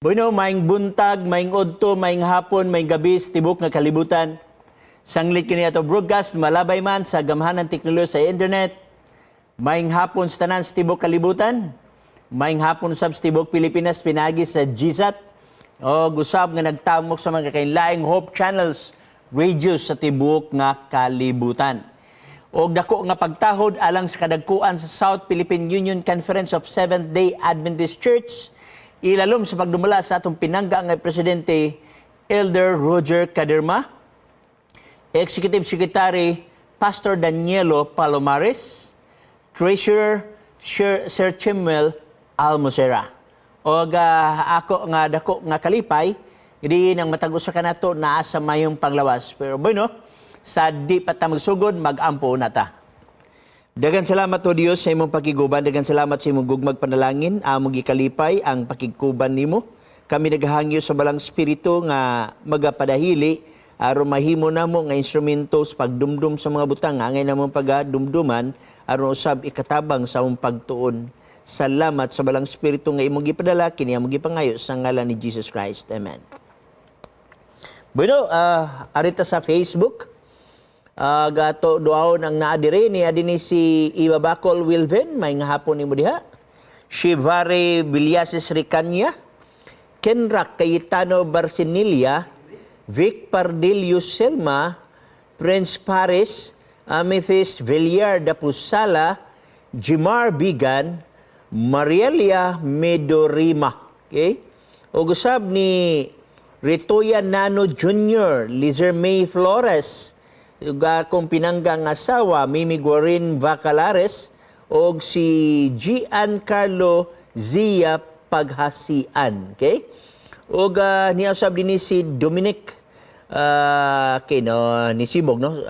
Bueno, maayong buntag, maayong udto, maayong hapon, maayong gabi sa tibok nga kalibutan. Sanglit kini ato broadcast malabay man sa gamhanan teknolohiya sa internet. Maayong hapon sa tanan sa tibok kalibutan. Maayong hapon sab sa tibok Pilipinas pinagi sa GSAT. O gusab nga nagtamok sa mga kainlaing Hope Channels radio sa tibok nga kalibutan. Og dako nga pagtahod alang sa kadagkuan sa South Philippine Union Conference of Seventh-day Adventist Church, ilalom sa pagdumala sa atong pinangga nga presidente, Elder Roger Caderma, Executive Secretary Pastor Danielo Palomares, Treasurer Sir Chimuel Almocera. Og ako nga dako nga kalipay diin ang matag usa kanato naa sa mayong panglawas. Pero bueno, sa di pa ta magsugod, mag-ampo na ta. Daghang salamat, O Dios, sa imong pakiguban, daghang salamat sa imong gugmag panalangin, among gikalipay ang pakigkuban nimo. Kami naghahangyo sa Balaang Espiritu nga magapadahili aron mahimo namo nga instrumento sa pagdumdum sa mga butang angay namong pagadumduman aron usab ikatabang sa among pagtuon. Salamat sa Balaang Espiritu nga imong gipadala. Kini among gipangayo sa ngalan ni Jesus Christ. Amen. Bueno, arita sa Facebook. Gato duaon ang naa diri ni adini si Iba Bacol Wilven, maayong hapon nimo diha. Shivare Villases Ricanya, Kenrak Cayetano Barcinilia, Vic Pardillo Selma, Prince Paris, Amethyst Villar Dapusala, Jimar Bigan, Marielia Medorima. Okay? O gusab ni Ritoya Nano Jr., Lizer May Flores, ug akong pinanggang asawa, Mimi Guarin Vacalares, og si Giancarlo Zia Paghasian. Okay? Og niya usab dinhi si Dominic okay, no, ni Sibog, no?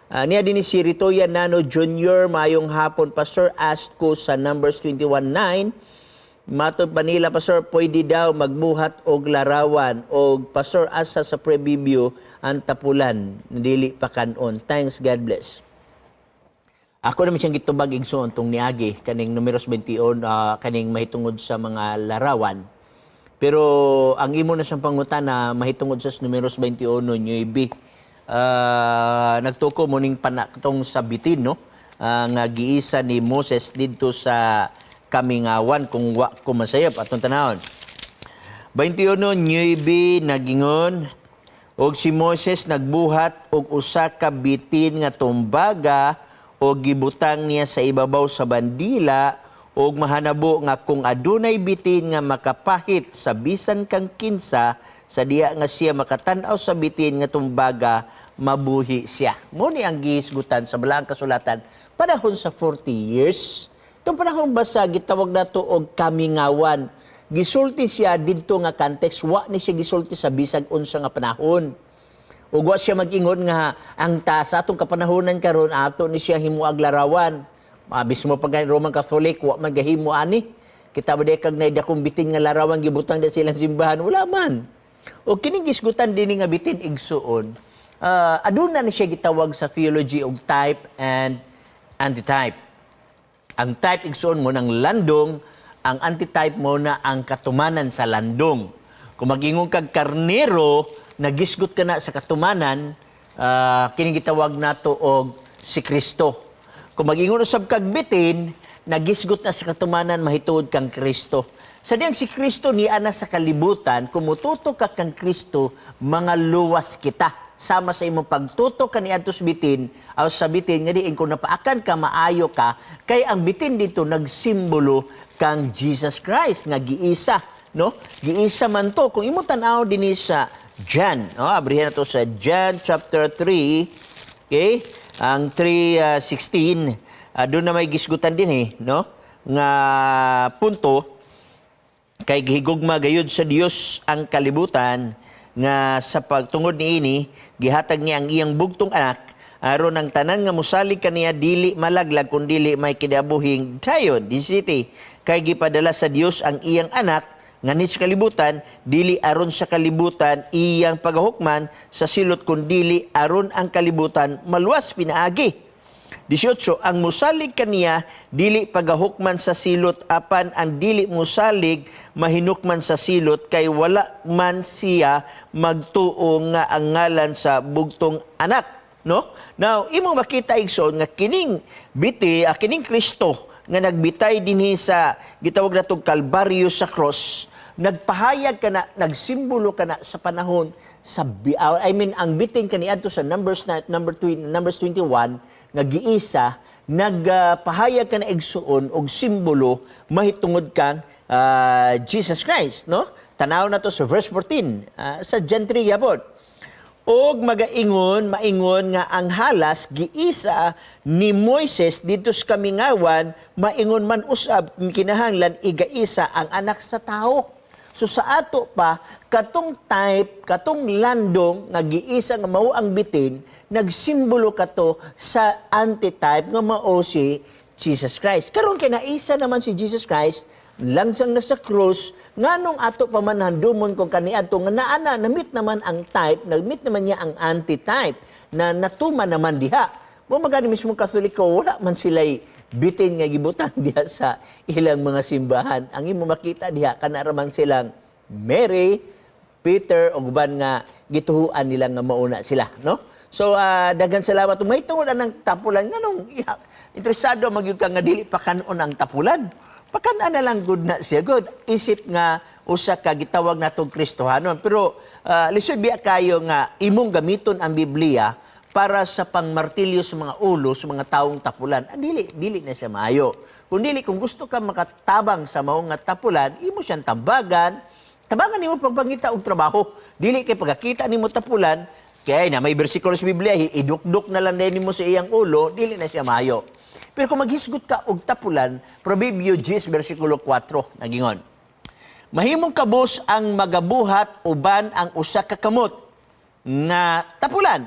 Niya dinhi si Ritoya Nano Jr., "Mayong hapon, Pastor. Ask ko sa Numbers 21:9. Matod pa nila, Pastor, pwede daw magbuhat og larawan. Og Pastor, asa sa preview ang tapulan, dili pa kanon? Thanks, God bless." Ako naman siyang gitubag, igsoon, tong niagi kaning Numeros 21, kaning mahitungod sa mga larawan. Pero ang imo na siyang pangutana mahitungod sa Numeros 21 nuebe. Nagtuko mo ning panatong sa bitin, no? Nga giisa ni Moses didto sa kamingawan, kung wa ko masayop. Atong tanawon. 21:9, nagingon, "Og si Moses nagbuhat og usa ka bitin nga tumbaga og gibutang niya sa ibabaw sa bandila, og mahanabo nga kung adunay bitin nga makapahit sa bisan kang kinsa, sa diha nga siya makatan-aw sa bitin nga tumbaga, mabuhi siya." Mo ni ang gihisgutan sa Balaang Kasulatan panahon sa 40 years. Itong panahon ba sa gitawag nato og kamingawan. Gisulti siya didto nga context, wa ni siya gisulti sa bisag unsa nga panahon. Ug wa siya mag-ingon nga ang ta sa atong kapanahonan karon ato ni siya himuag larawan. Mabis mo pag Roman Catholic, wa man gahimo ani. Kita ba kag nay dakong bitin nga larawan gibutang da silang simbahan? Wala man. O kining gisgutan dinhi nga bitin, igsuon. Aduna ni siya gitawag sa theology og type and antitype. Ang type, igsuon, mo ng landong, ang antitype mo na ang katumanan sa landong. Kung mag-ingon kag karnero, nagisgot ka na sa katumanan, kining gitawag nato og si Kristo. Kung mag-ingon usab kag bitin, nagisgot na sa katumanan mahituod kang Kristo. Sa diyang si Kristo niya na sa kalibutan, kung mututo ka kang Kristo, mga luwas kita. Sama sa imong pagtuto kaniadto sa bitin, aw sa bitin nga diin kung napaakan ka, maayo ka, kay ang bitin dito nagsimbolo kang Jesus Christ nga giisa, no? Giisa man to. Kung imo tan-aw dinhi sa John, no? Abrihan na to sa John chapter 3, okay? Ang 3:16, doon na may gisgutan din eh, no? Nga punto, kay gihigugma gayud sa Dios ang kalibutan nga sa pagtungod niini gihatag niya ang iyang bugtong anak aron ang tanan nga mosalig kaniya dili malaglag kun dili may kinabuhing dayon. 17, kay gipadala sa Dios ang iyang anak nganhi sa kalibutan, dili aron sa kalibutan iyang pagahukman sa silot, kun dili aron ang kalibutan maluwas pinaagi. 18, ang musalig kaniya dili pagahukman sa silot, apan ang dili musalig mahinukman sa silot, kay wala man siya magtuo nga ang ngalan sa bugtong anak, no? Now, imo makita, igsoon, nga kining biti, kining Kristo nga nagbitay dinhi sa gitawag natong Kalbaryo, sa cross, nagpahayag kana, nagsimbolo kana sa panahon sa I mean, ang bitin kaniadto sa Numbers na, number 20, Numbers 21 nga giisa, nagpahayag kana, igsuon, og simbolo mahitungod kang Jesus Christ, no? Tanaw na to sa verse 14 sa John 3 gyapon. Og magaingon, maingon nga ang halas giisa ni Moises didto sa kamingawan, maingon man usab kinahanglan igaisa ang Anak sa Tao. So sa ato pa, katong type, katong landong nga giisa nga mao ang bitin, nagsimbolo kato sa antitype nga mao si Jesus Christ. Karon kay naisa naman si Jesus Christ, langsang na sa krus, nganong ato pa man handumon kung kaniadto nga naana, na-meet naman ang type, na-meet naman niya ang antitype na natuman naman diha? Mo magani mismo Katoliko, wala man sila'y bitin nga gibutang diha sa ilang mga simbahan. Ang imo makita diha, kana ra man silang Mary, Peter ug uban nga gituhuan nila nga mauna sila, no? So daghan salamat. May tungod anang tapulan, nganong interesado magyud ka nga dili pa kanon ang tapulan? Pakan na lang gud na siya good. Isip nga usa ka gitawag natong Kristohanon. Pero lisod biya kayo nga imong gamiton ang Biblia para sa pangmartilyo sa mga ulo sa mga taong tapulan. Ah, dili, dili na siya maayo. Kung dili, kung gusto ka makatabang sa mao nga tapulan, imo siyang tambagan, tabangan nimo pagpangita og trabaho. Dili kay pagkakita nimo tapulan, kay na may bersikulo sa Biblia, idukduk na lang din nimo sa iyang ulo, dili na siya maayo. Pero kung maghisgot ka og tapulan, Proverbio 10 bersikulo 4 nagingon: "Mahimong kabus ang magabuhat uban ang usa ka kamot nga tapulan,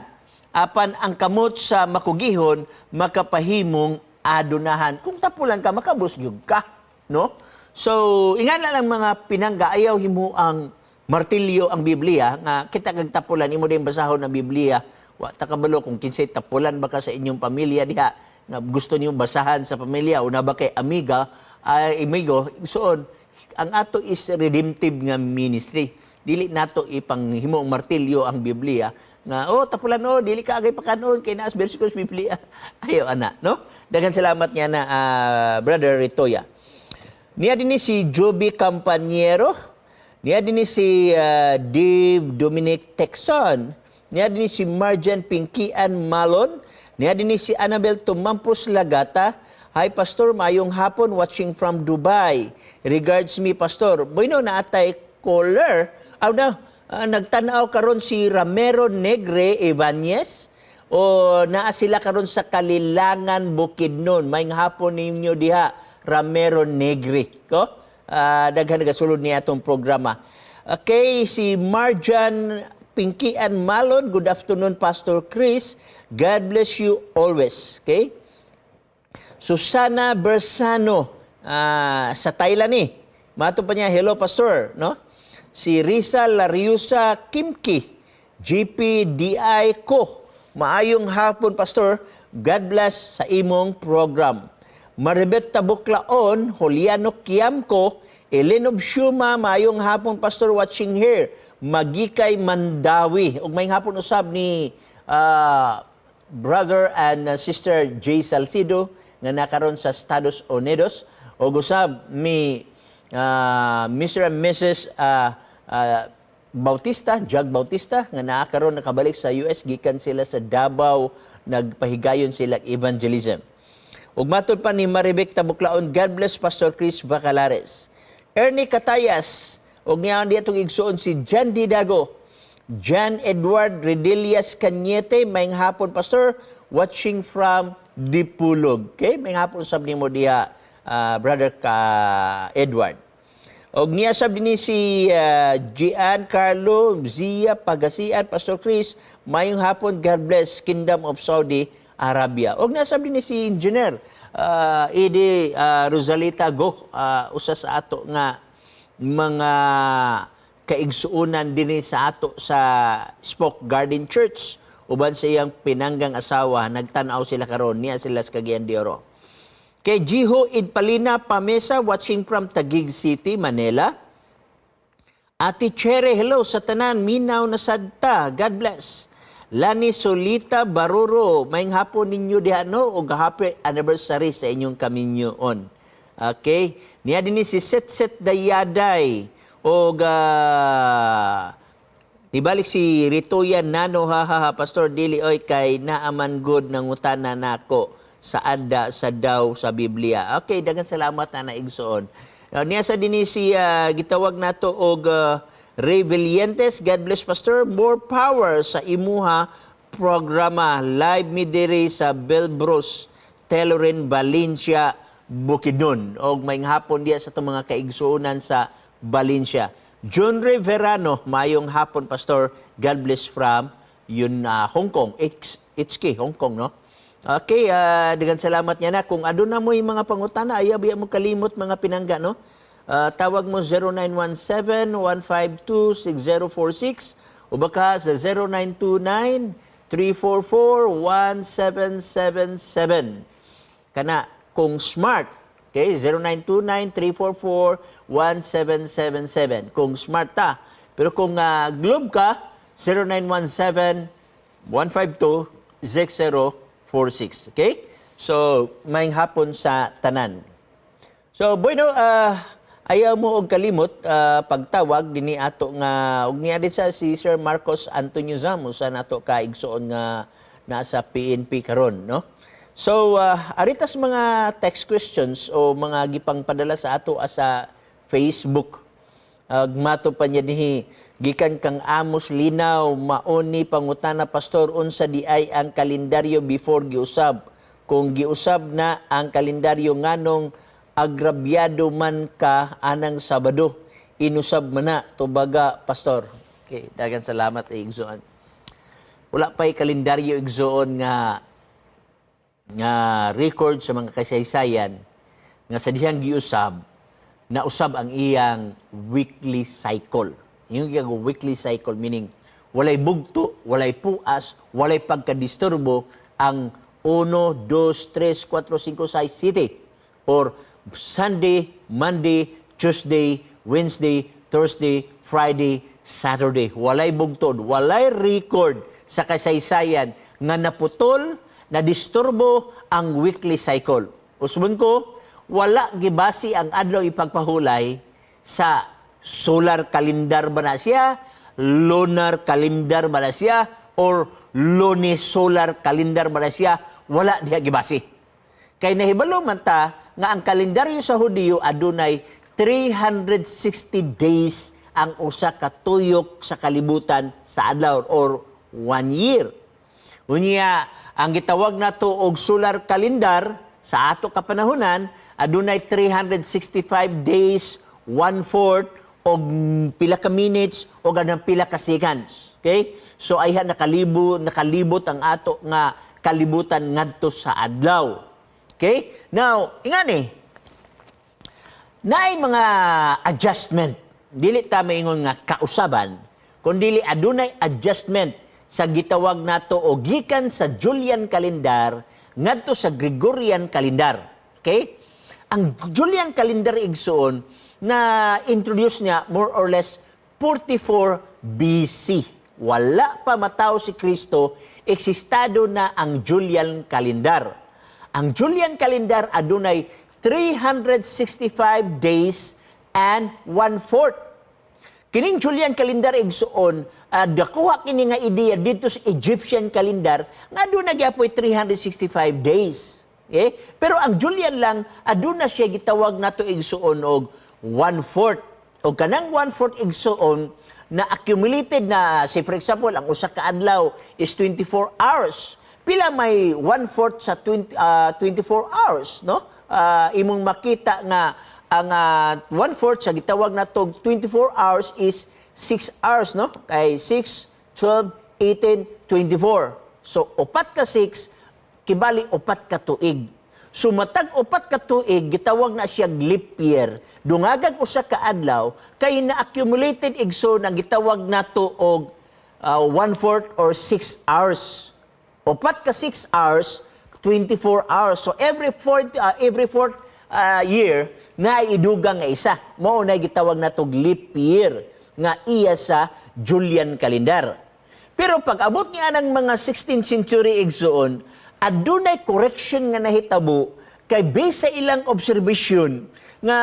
apan ang kamot sa makugihon makapahimong adunahan." Kung tapulan ka, makabus gyud ka, no? So, ingana lang, mga pinangga, ayaw himo ang martilyo ang Biblia nga kita kag tapulan, imo din basahon ang Biblia. Wa ta kabalo kung kinsay tapulan ba ka sa inyong pamilya diha nga gusto niyo basahan sa pamilya o na ba kay amiga ay amigo. Soon, ang ato is redemptive nga ministry. Dili nato ipanghimo ang martilyo ang Biblia nga, "Oh, tapulan, oh, dili ka agay pakanon kay naas bersikulo sa Biblia." Ayo ana, no? Daghan salamat niya na, Brother Ritoya. Niya din ni si Joby Campañero. Niya din ni si Dave Dominic Texon. Niya din ni si Marjan Pinkian Malon. Niya din ni si Annabel Tumampos Lagata. "Hi Pastor, mayong hapon, watching from Dubai. Regards me, Pastor." Bueno, naatay caller. Aw na, nagtanaw karon si Ramero Negre Ibanez o naa sila karon sa Kalilangan, Bukidnon. Maayong hapon ninyo diha, Ramero Negre. Ko? Daghan nagasulod niya atong programa. Okay, si Marjan Pinkian Malon, "Good afternoon, Pastor Chris. God bless you always." Okay? Susana Bersano, sa Thailand ni. Mato pa niya, "Hello, Pastor," no? Si Risa Lariusa Kimki, GPDI ko. "Maayong hapon, Pastor. God bless sa imong program." Maribet Tabuklaon, Juliano Kiamco, Elenob Shuma, "Maayong hapon, Pastor, watching here. Magikay Mandawi." Ug maayong hapon usab ni brother and sister Jay Salcido nga nakaron sa Estados Unidos, ug usab ni Mr. and Mrs. Bautista, Jag Bautista, nga naa karon, nakabalik sa US gikan sila sa Davao, nagpahigayon sila evangelism. Ug matod pa ni Maribek Tabuklaon, "God bless Pastor Chris Bacalares." Ernie Katayas, ug niya di atong igsuon si John Didago. John Edward Redelias Cañete, "Maayong hapon, Pastor, watching from Dipulog." Okay, maayong hapon sab nimo diha, brother ka Edward. Og niya sab dinhi si Gian Carlo Zia Pagasian, "Pastor Chris, mayong hapon, God bless Kingdom of Saudi Arabia." Og niya sab dinhi si Engineer Edi Rosalita Go, usa sa ato nga mga kaigsuonan dinhi sa ato sa Spoke Garden Church. uban sa iyang pinanggang asawa. Nagtan-aw sila karon, niya sila sa Cagayan de Oro. Kay Jiho Idpalina Pamesa, watching from Taguig City, Manila. Ate Chere, hello sa tanan, minaw na sadta. God bless. Lani Solita Baruro, maayong hapon ninyo diha, no, ug happy anniversary sa inyong kaminyoon. Okay? Niya din ni si Set Set Dayaday og nibalik si Ritoya Nano, "Ha ha ha, Pastor, dili oy, kay naaman good nangutana nako sa ada sa daw sa Biblia." Okay, daghang salamat na naigsoon. Niya sa dinhi si gitawag nato og Ray Valientes, "God bless, Pastor, more power sa imuha programa. Live mi diri sa Belbros, Telorin, Valencia, Bukidnon." Og maayong hapon diya sa itong mga kaigsuonan sa Valencia. John Ray Verano, "Mayong hapon, Pastor. God bless from yun Hong Kong." HK, Hong Kong, no? Okay, daghang salamat niya na. Kung aduna mo yung mga pangutana, ayaw biya mo kalimot, mga pinangga, no? Tawag mo 0917-152-6046 o baka sa 0929-344-1777. Kana kung Smart, okay, 0929-344-1777. Kung Smart ta. Pero kung Globe ka, 0917-152-6046. Okay? So, maayong hapon sa tanan. So, bueno, ayaw mo og kalimot pagtawag dinhi ato nga og niya sa si Sir Marcos Antonio Zamo sa nato ka igsoon nga nasa PNP karon, no? So, aritas mga text questions o mga gipang padala sa ato sa Facebook. Agmato pa niya dinhi gikan kang Amos Linaw, "Mauni pangutana, Pastor, unsa di ay ang kalendaryo before giusab? Kung giusab na ang kalendaryo, nganong agrabyado man ka anang Sabado? Inusab man na, tubaga, Pastor." Okay, daghang salamat, igsoon. Wala pa'y kalendaryo, igsoon, nga nga record sa mga kasaysayan nga sa dihang giusab, nausab ang iyang weekly cycle. Yung iyang weekly cycle meaning walay bugto, walay puas, walay pagkadisturbo ang 1, 2, 3, 4, 5, 6 city or Sunday, Monday, Tuesday, Wednesday, Thursday, Friday, Saturday. Walay bugtod, walay record sa kasaysayan nga naputol, na disturbo ang weekly cycle. Usbon ko, wala gibasi ang adlaw ipagpahulay sa solar calendar ba na siya, lunar calendar ba na siya, or lunisolar calendar ba na siya, wala diha gibasi. Kay nahibalo man ta nga ang kalendaryo sa Hudiyo adunay 360 days ang usa ka tuyok sa kalibutan sa adlaw or one year. Unya, ang gitawag nato og solar calendar sa ato kapanahonan adunay 365 days, one-fourth og pila ka minutes o ganang pila ka seconds. Okay? So ayhan nakalibot ang ato nga kalibutan ngadto sa adlaw. Okay? Now, ingani, naay mga adjustment. Dili ta maingon nga kausaban, kundi adunay adjustment sa gitawag nato o gikan sa Julian calendar ngadto sa Gregorian calendar. Okay? Ang Julian calendar, igsoon, na introduce niya more or less 44 BC. Wala pa matawo si Kristo, eksistado na ang Julian calendar. Ang Julian calendar adunay 365 days and one-fourth. Kining Julian calendar, igsoon, dakuha kini nga ideya dito sa Egyptian calendar nga aduna gyapoy 365 days. Okay? Pero ang Julian lang aduna siya gitawag nato, igsoon, og one-fourth. Og kanang one-fourth, igsoon, na accumulated na, say for example, ang usa ka adlaw is 24 hours. Pila may one-fourth sa 20, 24 hours, no? Imong makita nga ang one-fourth sa gitawag nato 24 hours is 6 hours, no? Kay 6, 12, 18, 24. So, upat ka 6, kibali upat ka tuig. So, matag upat ka tuig, gitawag na siya leap year. Dungagag usa ka adlaw, kay na-accumulated, igsoon, ang gitawag nato og one-fourth or 6 hours. Upat ka 6 hours, 24 hours. So every fourth year na idugang nga isa. Mao na gitawag natog leap year nga iya sa Julian calendar. Pero pag abot niya ng mga 16th century, igsuon, adunay correction nga nahitabo kay based sa ilang observation nga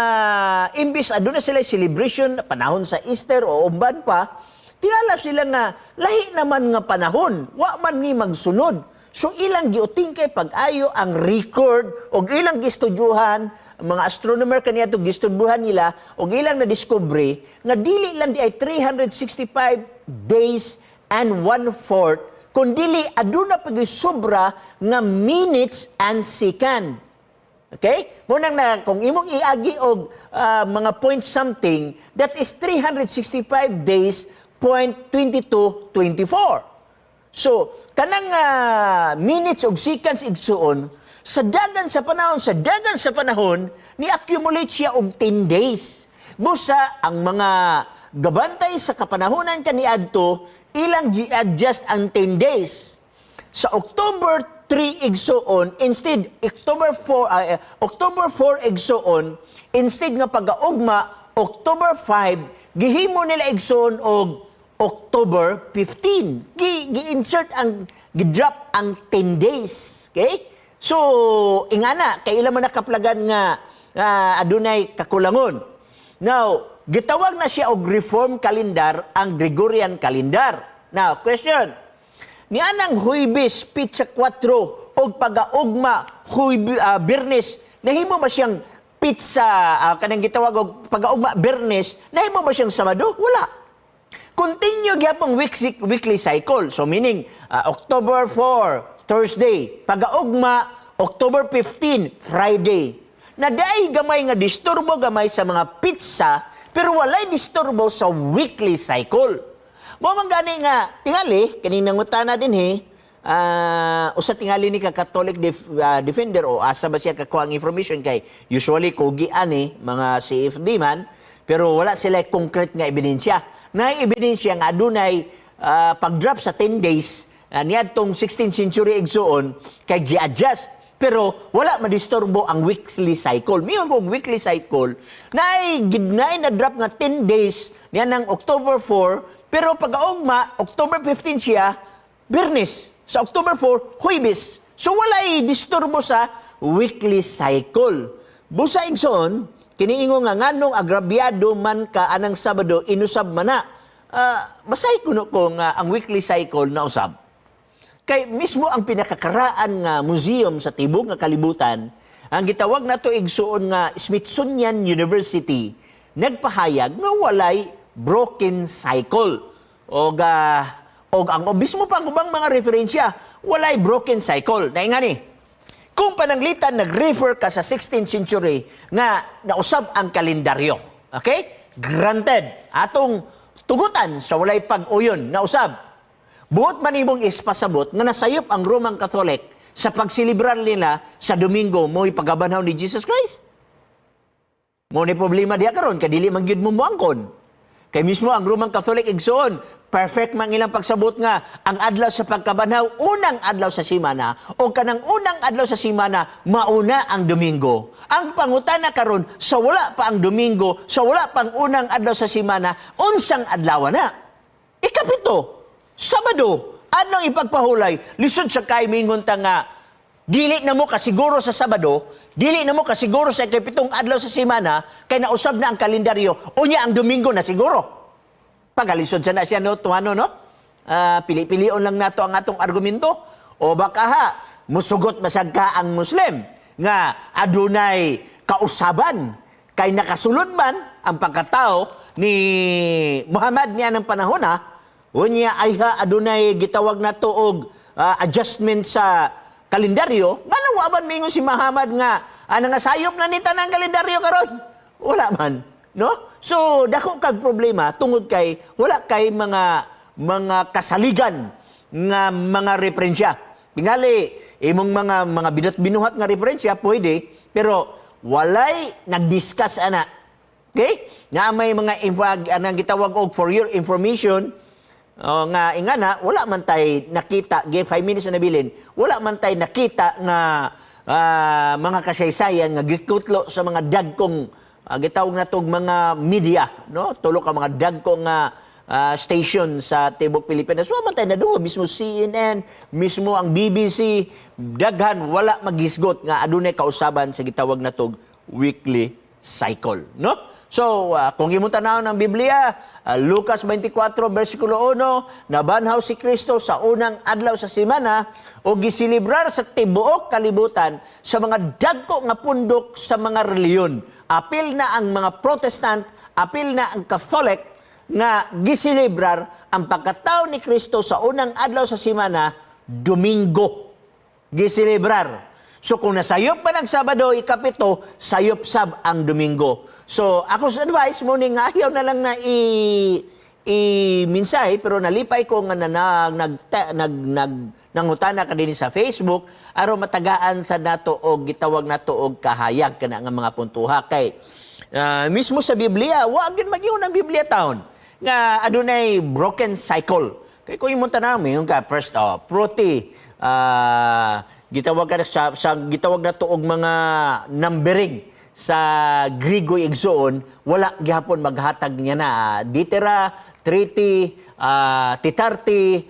imbis aduna sila celebration panahon sa Easter o uban pa, tingala sila nga lahi naman nga panahon, wa man ni magsunod. So ilang giuting kay pag-ayo ang record og ilang gistudyuhan mga astronomer kaniadto, gistudyuhan nila og ilang na-discover nga dili lang di ay 365 days and one-fourth, kundili aduna pa gyud sobra nga minutes and second. Okay? Mao nang na, kung imong iagi og mga point something, that is 365 days point 22 24. So, kanang minutes og seconds, igsuon, sa dagan sa panahon, sa dagan sa panahon, ni accumulate siya og 10 days. Busa ang mga gabantay sa kapanahonan kaniadto, ilang gi-adjust ang 10 days. Sa October 3, igsuon, instead October 4, igsuon, instead nga pagaugma October 5, gihimo nila, igsuon, og October 15. Gi-insert ang gi-drop ang 10 days. Okay? So, ingana kay ila man nakaplagan nga adunay kakulangon. Now, gitawag na siya og reform calendar, ang Gregorian calendar. Now, question. Nianang Huybes pitsa 4 og pagaugma Biyernes, nahimo ba siyang pitsa kanang gitawag og pagaugma Biyernes, nahimo ba siyang Sabado? Wala. Continue gyapon weekly cycle. So meaning October 4, Thursday, pagaugma October 15, Friday. Nadaay gamay nga disturbo gamay sa mga pitsa, pero walay disturbo sa weekly cycle. Mao man gani nga tingali kining nangutana dinhi, usa tingali ni ka Catholic defender o asa ba siya kakuha ang information, kay usually kugi ani mga CFD man, pero wala sila concrete nga ebidensya. Na ebidensya nga adunay pag-drop sa 10 days niadtong 16th century, igsuon, kay gi-adjust pero wala madisturbo ang weekly cycle. Miingon kog weekly cycle, naay naay na drop nga 10 days niya ng October 4, pero pag-augma October 15 siya Biyernes. Sa October 4, Huybes. So walay disturbo sa weekly cycle. Busa, igsoon, kiniingon nga nganong agrabyado man ka anang Sabado, inusab man na. Basahi kuno ko nga ang weekly cycle na usab. Kay mismo ang pinakakaraan nga museum sa tibok nga kalibutan, ang gitawag nato, igsuon, nga Smithsonian University, nagpahayag nga walay broken cycle. Og ang mismo pa ang ubang mga referensya, walay broken cycle. Nainga ni. Kung pananglitan nag-refer ka sa 16th century nga nausab ang kalendaryo. Okay? Granted. Atong tugutan sa walay pag-uyon, nausab. Buot man imong ispasabot nga nasayop ang Roman Catholic sa pagselebrar nila sa Domingo mo'y pagabanhaw ni Jesus Christ. Mao ni problema diha karon kay dili man gyud mo moangkon. Kay mismo ang Roman Catholic, igsoon, perfect man ilang pagsabot nga ang adlaw sa pagkabanhaw unang adlaw sa simana o kanang unang adlaw sa simana mauna ang Domingo. Ang pangutana karon, sa wala pa ang Domingo, sa wala pang unang adlaw sa simana, unsang adlaw na? Ikapito, Sabado. Anong ipagpahulay? Lisod sa kay mingon ta nga dili na mo kasiguro sa Sabado, dili na mo kasiguro sa ikapitong adlaw sa semana kay nausab na ang kalendaryo. Unya ang Domingo na siguro. Pagalisod sa na siya no, tuano no? Pili-pilion lang nato ang atong argumento. O baka ha, musugot masag ka ang Muslim nga adunay kausaban kay nakasulod man ang pagkatao ni Muhammad niya ng panahon ha. Unya ay ha adunay gitawag nato og adjustment sa kalendaryo, nganong wa man mingon si Muhammad nga ana nga sayop na ni tanang kalendaryo karon? Wala man, no? So dako kag problema tungod kay wala kay mga kasaligan nga mga referensya. Tingali imong mga binot-binuhat nga referensya pwede, pero walay nag-discuss ana. Okay? Na may mga info anang gitawag og for your information. Oh, nga ingana wala man tay nakita, give 5 minutes na nabilin, wala man tay nakita nga mga kasaysayan nga gikutlo sa mga dagkong gitawag natog mga media, no? Tulo ka mga dagkong nga station sa tibok Pilipinas. Wa man tay nadungog, mismo CNN, mismo ang BBC, daghan wala magisgot nga adunay kausaban sa gitawag natog weekly cycle, no? So, kung imong tanawon ang Biblia, Lucas 24 versikulo 1, nabanhaw si Kristo sa unang adlaw sa semana o giselebrar sa tibuok kalibutan sa mga dagko nga pundok sa mga reliyon. Apil na ang mga Protestant, apil na ang Catholic nga giselebrar ang pagkatao ni Kristo sa unang adlaw sa semana, Domingo giselebrar. So kung nasayop pa ng Sabado, ikapito, sayop sab ang Domingo. So ako sa advice mo ni nga ayaw na lang na i mensahe, pero nalipay ko nga na nag nag nag, nag nangutana ka din sa Facebook aron matagaan sa nato og gitawag nato og kahayag kana nga mga puntuha kay mismo sa Biblia wa gyud magyun ang Biblia taon nga adunay broken cycle. Kay kung imong tan-awon yung ka first, oh, proti gitawag ka sa gitawag na og mga numbering sa Grigo igsoon, wala gihapon maghatag niya na ditera, triti, titarti,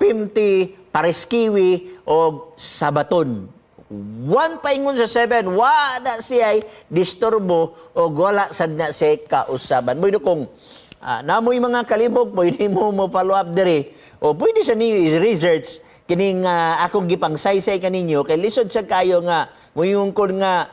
pimti, pareskiwi og sabaton. One paingon sa seven, wa na siya disturbo o wala sad na siya kausaban. Bueno, kung namoy mga kalibog, pwede mo mo follow up diri. O pwede sa ninyo is research kining akong gipangsaysay kaninyo kay lisod sa kayo nga muyungkol nga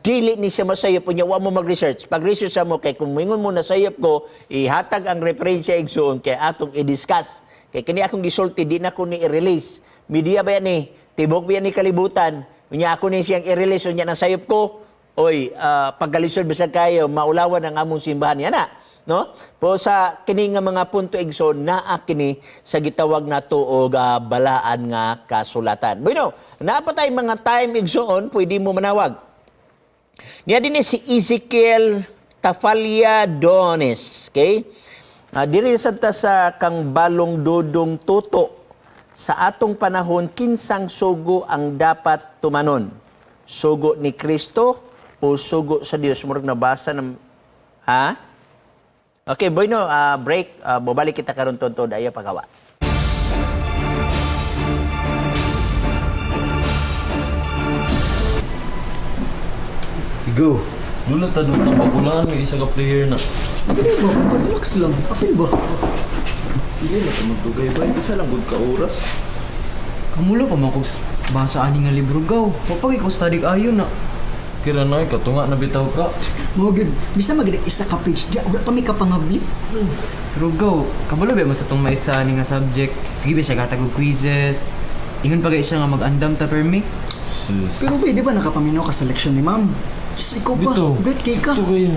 dili ni siya masayop unya wa mo mag-research. Pag-research sa mo kay kung moingon mo na sayop ko, ihatag ang referensya, igsoon, kay atong i-discuss. Kay kini akong gisulti di na ko ni i-release. Media ba yan ni? Tibok ba yan ni kalibutan? Unya ako ni siyang i-release unya nang sayop ko. Oy, pagkalisod bisag kayo maulawan ang among simbahan yan na. No? Po sa kini nga mga punto, igsoon, naa kini sa gitawag nato og balaan nga kasulatan. Bueno, naa pa tay mga time, igsoon, pwede mo manawag. Niya din ni si Ezekiel Tafalia Dones, okay? Diri sad ta sa kang Balong Dudong Tuto. Sa atong panahon, kinsang sugo ang dapat tumanon? Sugo ni Kristo o sugo sa Dios? Murag nabasa ng ha? Okay, bueno, break. Bobalik kita karon tuntod ayo pagawa. Go. Dula ta doon na bagulaan may isa ka player na. Dili ba? Relax lang. Apil ba? Hindi na ito magdugay ba? Isa lang good ka oras. Kamulo pa man kog basa ani nga libro gaw. Mapagay ko study ayo na. Kira na katunga na bitaw ka. Mo gyud, bisa magid isa ka page diya, wala pa mi kapangabli. Pero gaw, kabalo ba mo sa tong maestra ani nga subject? Sige ba siya gatag og quizzes. Ingon pa gay siya nga mag-andam ta permi. Sus. Pero ba, di ba nakapaminaw ka sa leksyon ni ma'am? Sus, ikaw pa, Bitaw. great kay ka. Ito kayo.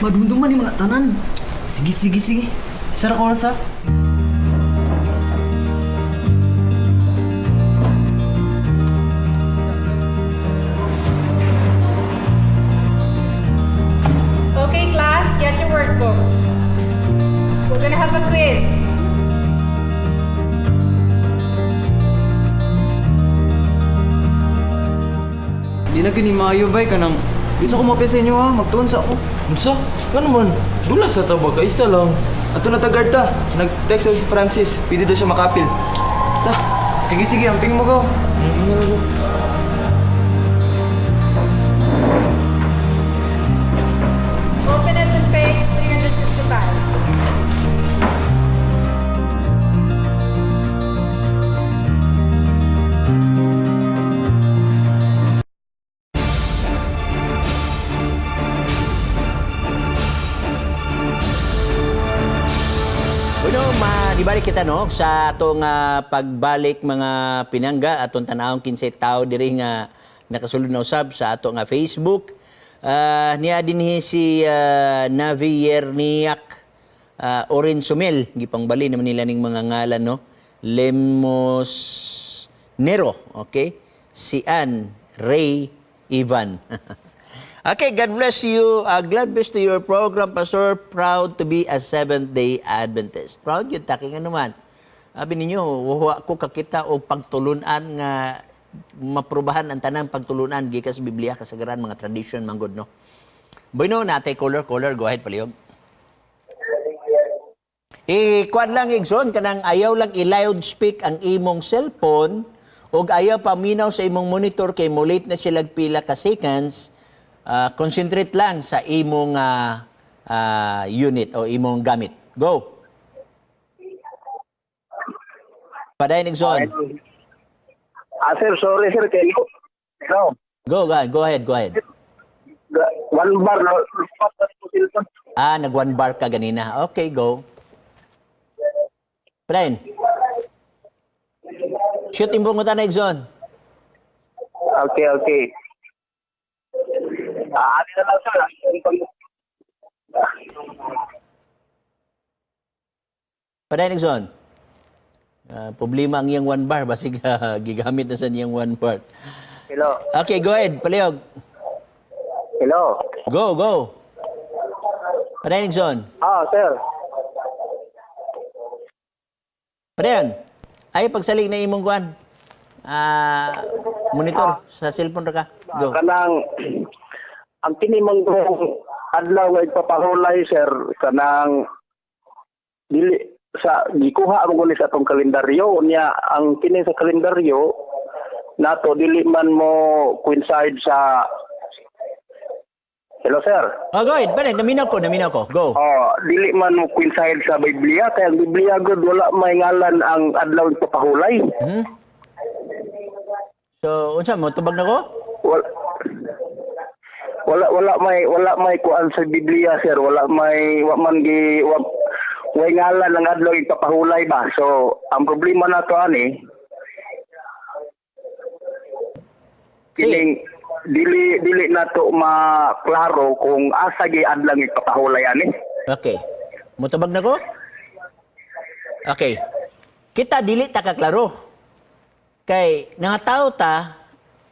Madumduman ni mga tanan. Sige, sige, sige. Isa ra ka oras ha. Okay, class, get your workbook. We're gonna have a quiz. Di na gini maayo bay kanang gusto ko mapya sa inyo ha, magtuon sa ako. Unsa? Ano man? Dula sa taba ka isa lang. Ato na tagad ta. Nag-text si Francis. Pwede daw siya makapil. Ta. Sige, sige, amping mo gaw. Open it to page 365. Bueno, madibalik kita no sa atong pagbalik mga pinangga atong tanawon kinsay tao diri nga nakasulod na usab sa ato nga Facebook. Niya dinhi si Navier Niak Oren Sumel, gipangbali naman nila ning mga ngalan no. Lemos Nero, okay? Si Ann Ray Ivan. Okay, God bless you. God bless to your program, Pastor. Proud to be a Seventh-day Adventist. Proud yun, taki nga naman. Sabi ninyo, wa ko kakita og pagtulunan nga maprobahan ang tanang pagtulunan gikan sa Biblia, kasagaran mga tradition manggod, no. Bueno, natay caller, caller, go ahead, palihog. Eh, kuan lang, Igsoon, kanang ayaw lang i-loud speak ang imong cellphone ug ayaw paminaw sa imong monitor kay mo-late na sila pila ka seconds. Concentrate lang sa imong unit o imong gamit. Go. Padayon, Igsoon. Sir, sorry sir, kay no. Go, go, go ahead, go ahead. One bar no. Ah, nag one bar ka ganina. Okay, go. Padayon. Shoot imong na, Igsoon. Okay. Ano na lang, sir? Padayon, Igsoon. Problema ang iyang one bar basig gigamit na sa niyang one bar. Hello. Okay, go ahead, palihog. Hello. Go, go. Padayon, Igsoon. Sir. Padayon. Ay pagsalig na imong kuan. Monitor sa cellphone ra ka. Go. Kanang ang tinimang adlaw nga ipapahulay, sir, kanang dili sa gikuha mo guni sa atong kalendaryo niya. Ang kini sa kalendaryo nato dili man mo coincide sa. Hello, sir. Oh, go ahead. Padayon, naminaw ko, naminaw ko. Go. Oh, dili man mo coincide sa Biblia kay ang Biblia gud wala may ngalan ang adlaw ipapahulay. So, unsa mo tubag na ko? Wala may kuan sa Biblia, sir, wala may wa man gi wa, way ngalan ang adlaw ipapahulay ba. So ang problema nato ani kining dili dili nato maklaro kung asa gi adlaw ipapahulay ani. Okay. Mutubag na ko? Okay. Kita dili ta kaklaro. Kay nga tao ta,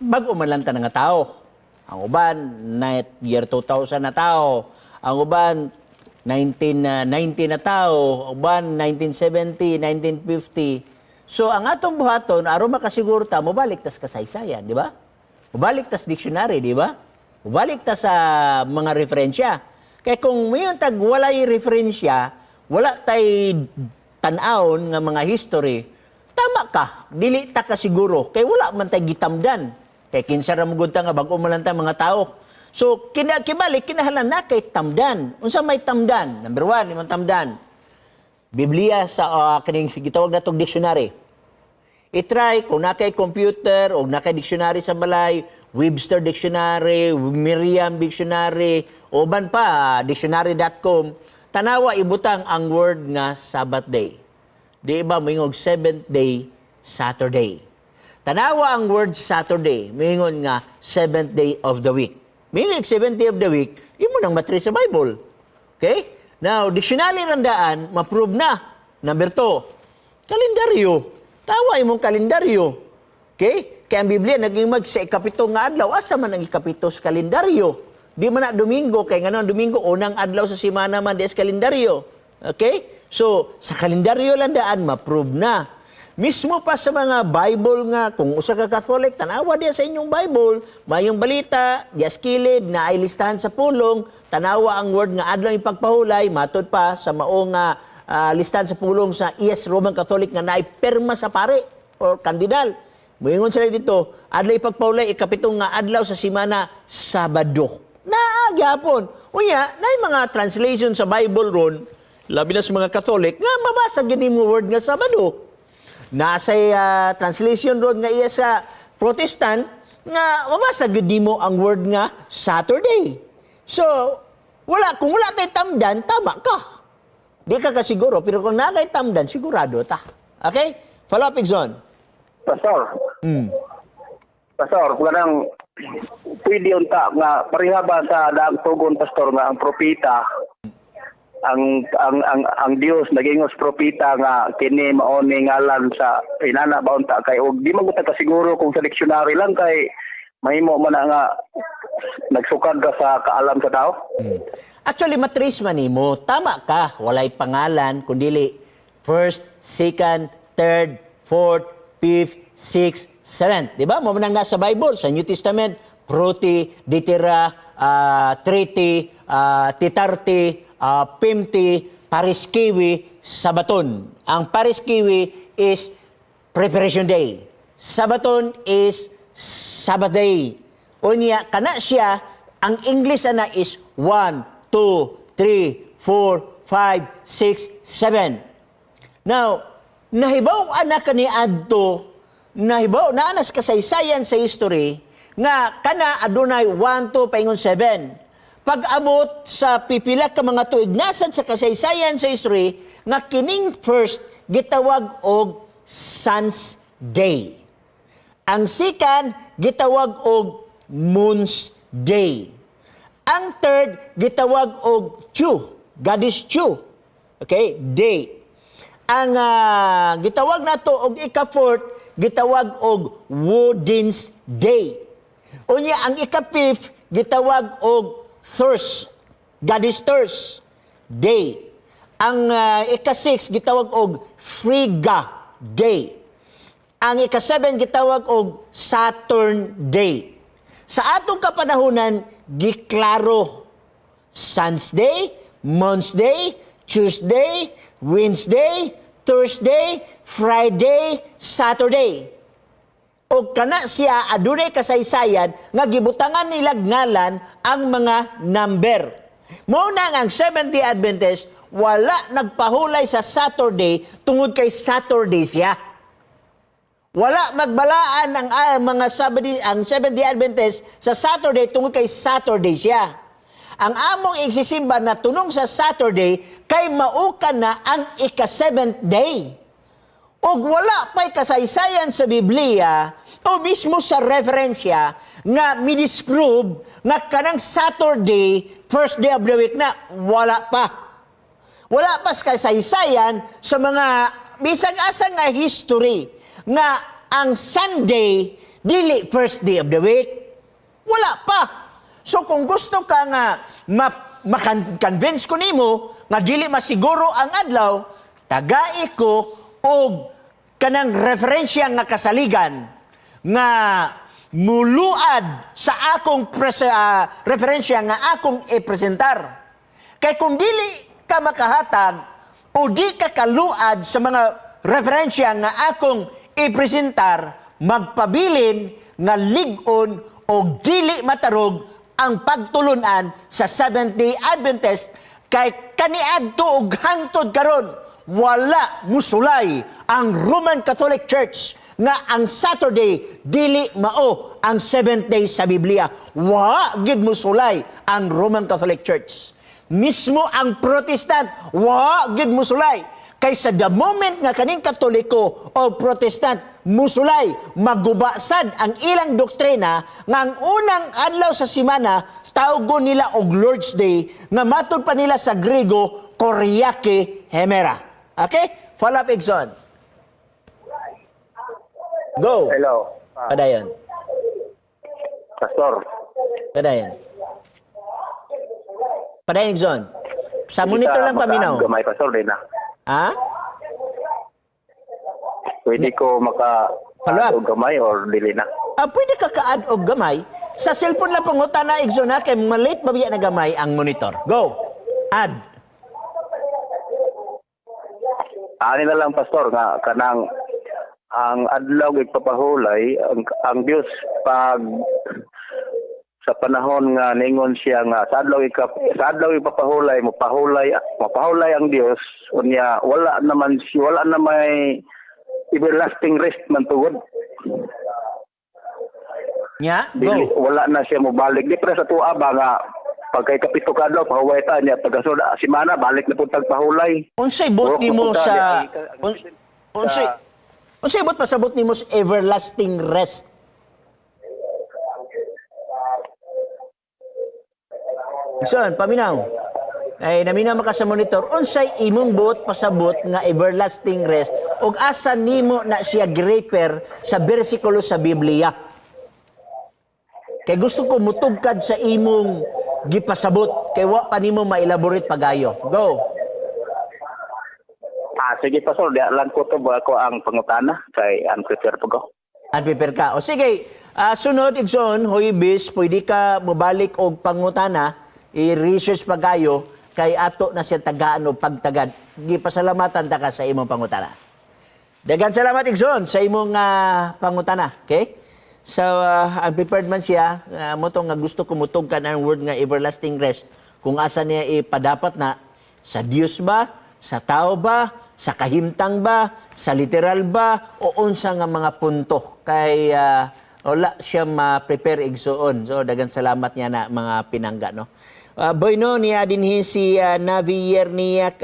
bag-o man lang ta nga tao. Ang uban, na year 2000 na tao. Ang uban, 1990 na tao. Ang uban, 1970, 1950. So, ang atong buhaton, aron makasiguro ta, mobalik tas kasaysayan, di ba? Mobalik tas dictionary, di ba? Mobalik ta sa mga referensya. Kaya kung mayon tag walay referensya, wala tay tan-awon nga mga history, tama ka, dili ta ka siguro kay wala man tay gitamdan. Kay kinsa ra mo gud ta nga bag-o man lang ta mga tao. So kina kibalik kinahanglan na kay tamdan. Unsa may tamdan? Number one, imong tamdan. Biblia sa kining gitawag natong dictionary. I-try kung na kay computer o na kay dictionary sa balay, Webster Dictionary, Merriam Dictionary, o ban pa, dictionary.com, tanawa ibutang ang word nga Sabbath day. Di ba moingog seventh day, Saturday. Tanawa ang word Saturday, moingon nga seventh day of the week. Meaning seventh day of the week, imo nang matri sa Bible. Okay? Now, dictionary randaan, ma-prove na. Number two, kalendaryo. Tawa imong kalendaryo. Okay? Kaya ang Biblia naging mag sa ikapito nga adlaw, asa man ang ikapito sa kalendaryo? Di man na Domingo, kay ngano ang Domingo, unang adlaw sa semana man di sa kalendaryo. Okay? So, sa kalendaryo lang daan, ma-prove na. Mismo pa sa mga Bible nga, kung usa ka Catholic, tanawa diya sa inyong Bible, mayong balita, diya sa kilid, na ay listahan sa pulong, tanawa ang word nga adlaw ipagpahulay, matod pa sa mao nga listahan sa pulong sa ES Roman Catholic nga naay perma sa pare or kandidal. Moingon sila dito, adlaw ipagpahulay, ikapitong nga adlaw sa simana, Sabado. Naa gyapon. Unya, naay mga translation sa Bible ron, labi na sa mga Catholic, nga mabasa gyud nimo word nga Sabado. Nasa translation ron nga iya sa Protestant nga mabasa gyud nimo ang word nga Saturday. So, wala kung wala tay tamdan, tama ka. Di ka kasiguro, pero kung naa kay tamdan, sigurado ta. Okay? Follow up, Igsoon. Pastor. Pastor, kanang pwede unta nga pareha ba sa daang tugon, pastor, nga ang propeta, ang Dios nagingos propeta nga kini mao ni ngalan sa inana ba unta kay og di man gud ta kasiguro kung sa dictionary lang kay Mahimo man na nga nagsukad ka sa kaalam sa tao. Actually, matrace man nimo. Tama ka. Walay pangalan, kundili first, second, third, fourth, fifth, sixth, seventh. Di ba? Mo man ang nasa Bible, sa New Testament, proti, ditira, triti, titarti, pimti, pariskiwi, sabaton. Ang pariskiwi is preparation day. Sabaton is Sabbath day. Unya, kana siya, ang English ana is 1, 2, 3, 4, 5, 6, 7. Now, nahibaw ana kani adto, nahibaw na anas kasaysayan sa history nga kana adunay 1, 2 paingon 7. Pag-abot sa pipila ka mga tuig nasad sa kasaysayan sa history nga kining first gitawag og Sun's Day. Ang second gitawag og Moon's Day. Ang third gitawag og Chu, Goddess Chu. Okay, day. Ang gitawag nato og ika-fourth gitawag og Woden's Day. Unya ang ika-fifth gitawag og Thurs, Goddess Thurs Day. Ang ika-six gitawag og Frigga Day. Ang ika-7 gitawag og Saturn Day. Sa atong kapanahunan, giklaro Sun's Day, Mon's Day, Tuesday, Wednesday, Thursday, Friday, Saturday. O kana siya adunay kasaysayan nga gibutangan nila ngalan ang mga number. Mao na nga ang Seventh-day Adventist wala nagpahulay sa Saturday tungod kay Saturday siya. Wala magbalaan ang mga Sabbath, ang Seventh-day Adventist sa Saturday tungod kay Saturday siya. Ang among igsisimba na tunong sa Saturday kay maukan na ang ika-seventh day. Og wala pa'y kasaysayan sa Biblia o mismo sa referensya nga midisprove nga kanang Saturday, first day of the week na, wala pa. Wala pa sa kasaysayan sa mga bisag asa nga history nga ang Sunday dili first day of the week. Wala pa. So kung gusto ka nga makonvince ko nimo nga dili masiguro ang adlaw, tagai ko og kanang referensya nga kasaligan nga muluad sa akong referensya nga akong ipresentar. Kay kung dili ka makahatag o di ka kaluad sa mga referensya nga akong ipresentar, magpabilin nga lig-on o dili matarog ang pagtulunan sa Seventh-day Adventist kay kaniadto og hangtod karon wala musulay ang Roman Catholic Church nga ang Saturday dili mao ang seventh day sa Biblia. Wa gid musulay ang Roman Catholic Church. Mismo ang Protestant, wa gid musulay. Kay sa the moment nga kaning Katoliko o Protestant musulay, magubasad ang ilang doktrina nga ang unang adlaw sa simana tawgon nila og Lord's Day nga matud pa nila sa Grego Kuriake Hemera. Okay? Follow up, Exxon. Go. Hello. Padayon. Pastor. Padayon. Padayon, Exxon. Sa monitor lang paminaw. Gamay, Pastor, di na. Ha? Pwede ko maka Follow up. og gamay or dili na. Pwede ka ka-add og gamay. Sa cellphone lang panguta na, Exxon, ha? Kay malate ba biya na gamay ang monitor. Go. Add. Ani na lang, Pastor, nga kanang ang adlaw igpapahulay ang Dios pag sa panahon nga ningon siya nga sa adlaw ipapahulay mapahulay mapahulay ang Dios, unya wala naman si wala na may everlasting rest man tugod. Nya? Dili, Go. wala na siya mobalik di pre sa tuwa ba nga pagkay kapito ka adlaw pahuway ta niya, pagkasunod simana balik na pud tag pahulay. Unsay buot Buok nimo mapunta sa di ay- unsay buot pasabot nimo sa everlasting rest? Son, paminaw. Ay, naminaw maka sa monitor. Unsay imong buot pasabot nga everlasting rest ug asa nimo na siya graper sa bersikulo sa Biblia? Kay gusto ko mutugkad sa imong gipasabot kay wa pa nimo ma-elaborate pagayo. Go. Ah, sige, Pastor, di lang ko to ba ako ang pangutana kay unprepared po ko. Unprepared ka. O sige, sunod igsoon, Huwebes, pwede ka mobalik og pangutana, i-research pagayo kay ato na siya tagaan o pagtagad. Gipasalamatan ta ka sa imong pangutana. Dagan salamat, Igsoon, sa imong pangutana, okay? So, unprepared man siya, mo to nga gusto ko mutugkan ang word nga everlasting rest. Kung asa niya ipadapat na, sa Dios ba, sa tao ba, sa kahimtang ba, sa literal ba, o unsa nga mga punto kay wala siya ma-prepare, igsoon. So, dagan salamat niya na mga pinangga, no? Boy, no, niya dinhi si Navier Niak.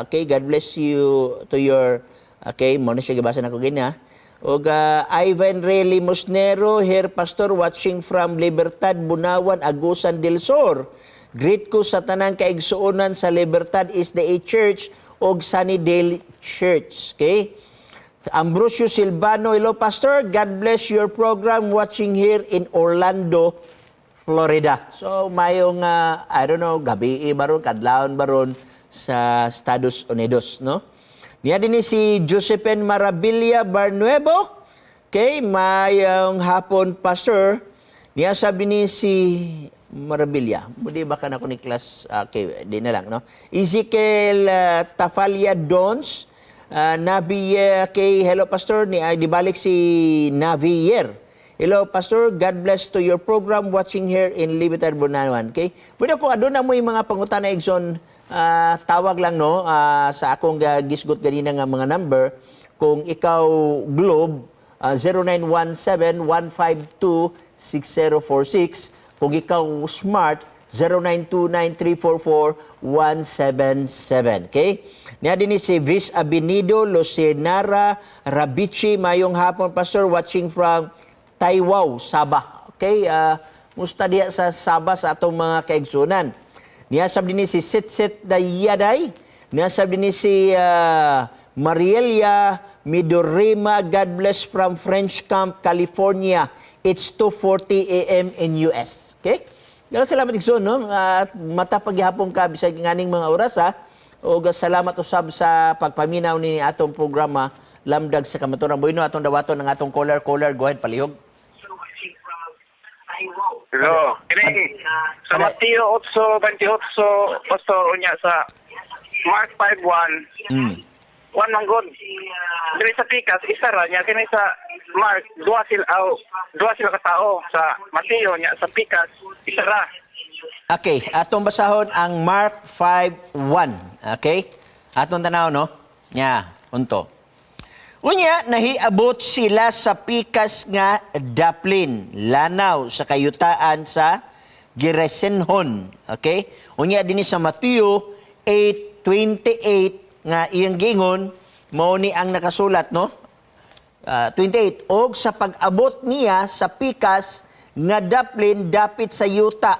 Okay, God bless you to your. Okay, mo na siya gibasa na ko gina. Og Ivan Ray Limosnero, here pastor watching from Libertad, Bunawan, Agusan del Sur. Greet ko sa tanang kaigsuonan sa Libertad is the A Church og Sunnydale Church. Okay? Ambrosio Silvano, hello pastor. God bless your program, watching here in Orlando, Florida. So mayong I don't know, gabi baron, kadlawon baron sa Estados Unidos, no? Niya din ni si Josephine Marabilia Barnuevo. Okay, mayong hapon, pastor. Niya sabi ni si Marabilia. Mudi ba ka na ko ni class? Okay, di na lang, no? Ezekiel Tafalia Dons. Navier, okay, hello pastor. Ni, ay, di balik si Navier. Hello, Pastor. God bless to your program, watching here in Libertad, Bunawan. Okay? Pwede ko, aduna mo yung mga pangutana, Exxon, tawag lang, no, sa akong gisgot ganina nga mga number. Kung ikaw Globe, 0917-152-6046. Kung ikaw Smart, 0929-344-177. Okay? Niya din ni si Vis Abinido Lucenara Rabichi. Mayong hapon, Pastor. Watching from Taiwaw, Sabah. Okay? Musta diya sa Sabah sa atong mga kaigsunan. Niya sab din ni si Sitsit Dayaday. Niya sab din ni si Marielia Midorima. God bless from French Camp, California. It's 2:40 a.m. in US. Okay? Daghang salamat, Igsoon, no? At mata paghihapon ka bisag nganing mga oras ha. O salamat usab sa pagpaminaw ni atong programa Lamdag sa Kamaturan. Bueno, atong dawaton ang atong caller. Caller, go ahead, palihog. Hello. Kini sa Mateo 8:28, Pastor, unya sa Mark 5:1. One man God. Diri sa pikas isa ra niya, kini sa Mark duha sila aw, duha sila ka tao sa Mateo, nya sa pikas isa ra. Okay, atong basahon ang Mark 5:1. Okay? Atong tanaw, no? Nya, unto. Unya, nahiabot sila sa pikas nga daplin, lanaw sa kayutaan sa Giresenhon. Okay? Unya dinhi sa Mateo 8:28 nga iyang gingon, mao ni ang nakasulat, no? 28, og sa pag-abot niya sa pikas nga daplin dapit sa yuta,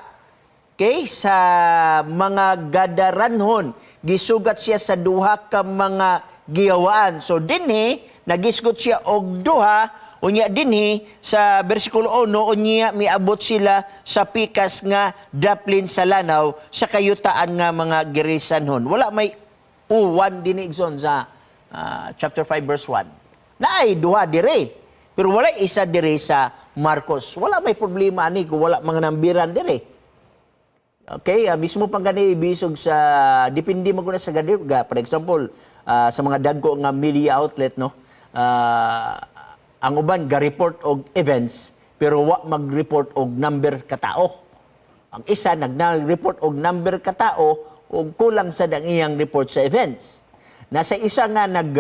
okay, sa mga Gadaranhon, gisugat siya sa duha ka mga giyawaan. So dinhi nagisgot siya og duha. Unya dinhi sa bersikulo 1, unya miabot sila sa pikas nga daplin sa lanaw sa kayutaan nga mga Gerisanhon. Wala may uwan dinhi, igsoon, sa chapter 5 verse 1. Naay duha dire. Pero wala isa dire sa Marcos. Wala may problema ani kung wala mga nambiran dire. Okay, mismo pang gani bisog sa depende mo na sa gani for example, sa mga dagko nga media outlet, no. Ang uban ga-report og events pero wa mag-report og number katao. Ang isa nag-report og number katao og kulang sad ang iyang report sa events. Nasa isa nga nag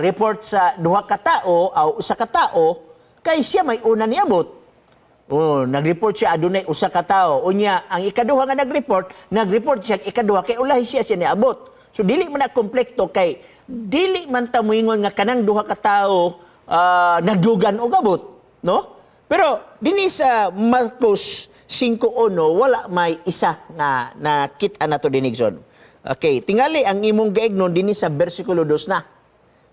report sa duha ka tao o usa ka tao kay siya may una niabot. Oh, nag-report siya adunay usa ka tawo. Unya, ang ikaduha nga nag-report, nag-report siya ikaduha kay ulahi siya siya niabot. So dili man na komplekto kay dili man ta moingon nga kanang duha ka tawo nagdugan og abot, no? Pero dinhi sa Marcos 5:1 wala may isa nga nakita nato dinhi, igsoon. Okay, tingali ang imong gaignon dinhi sa bersikulo 2 na.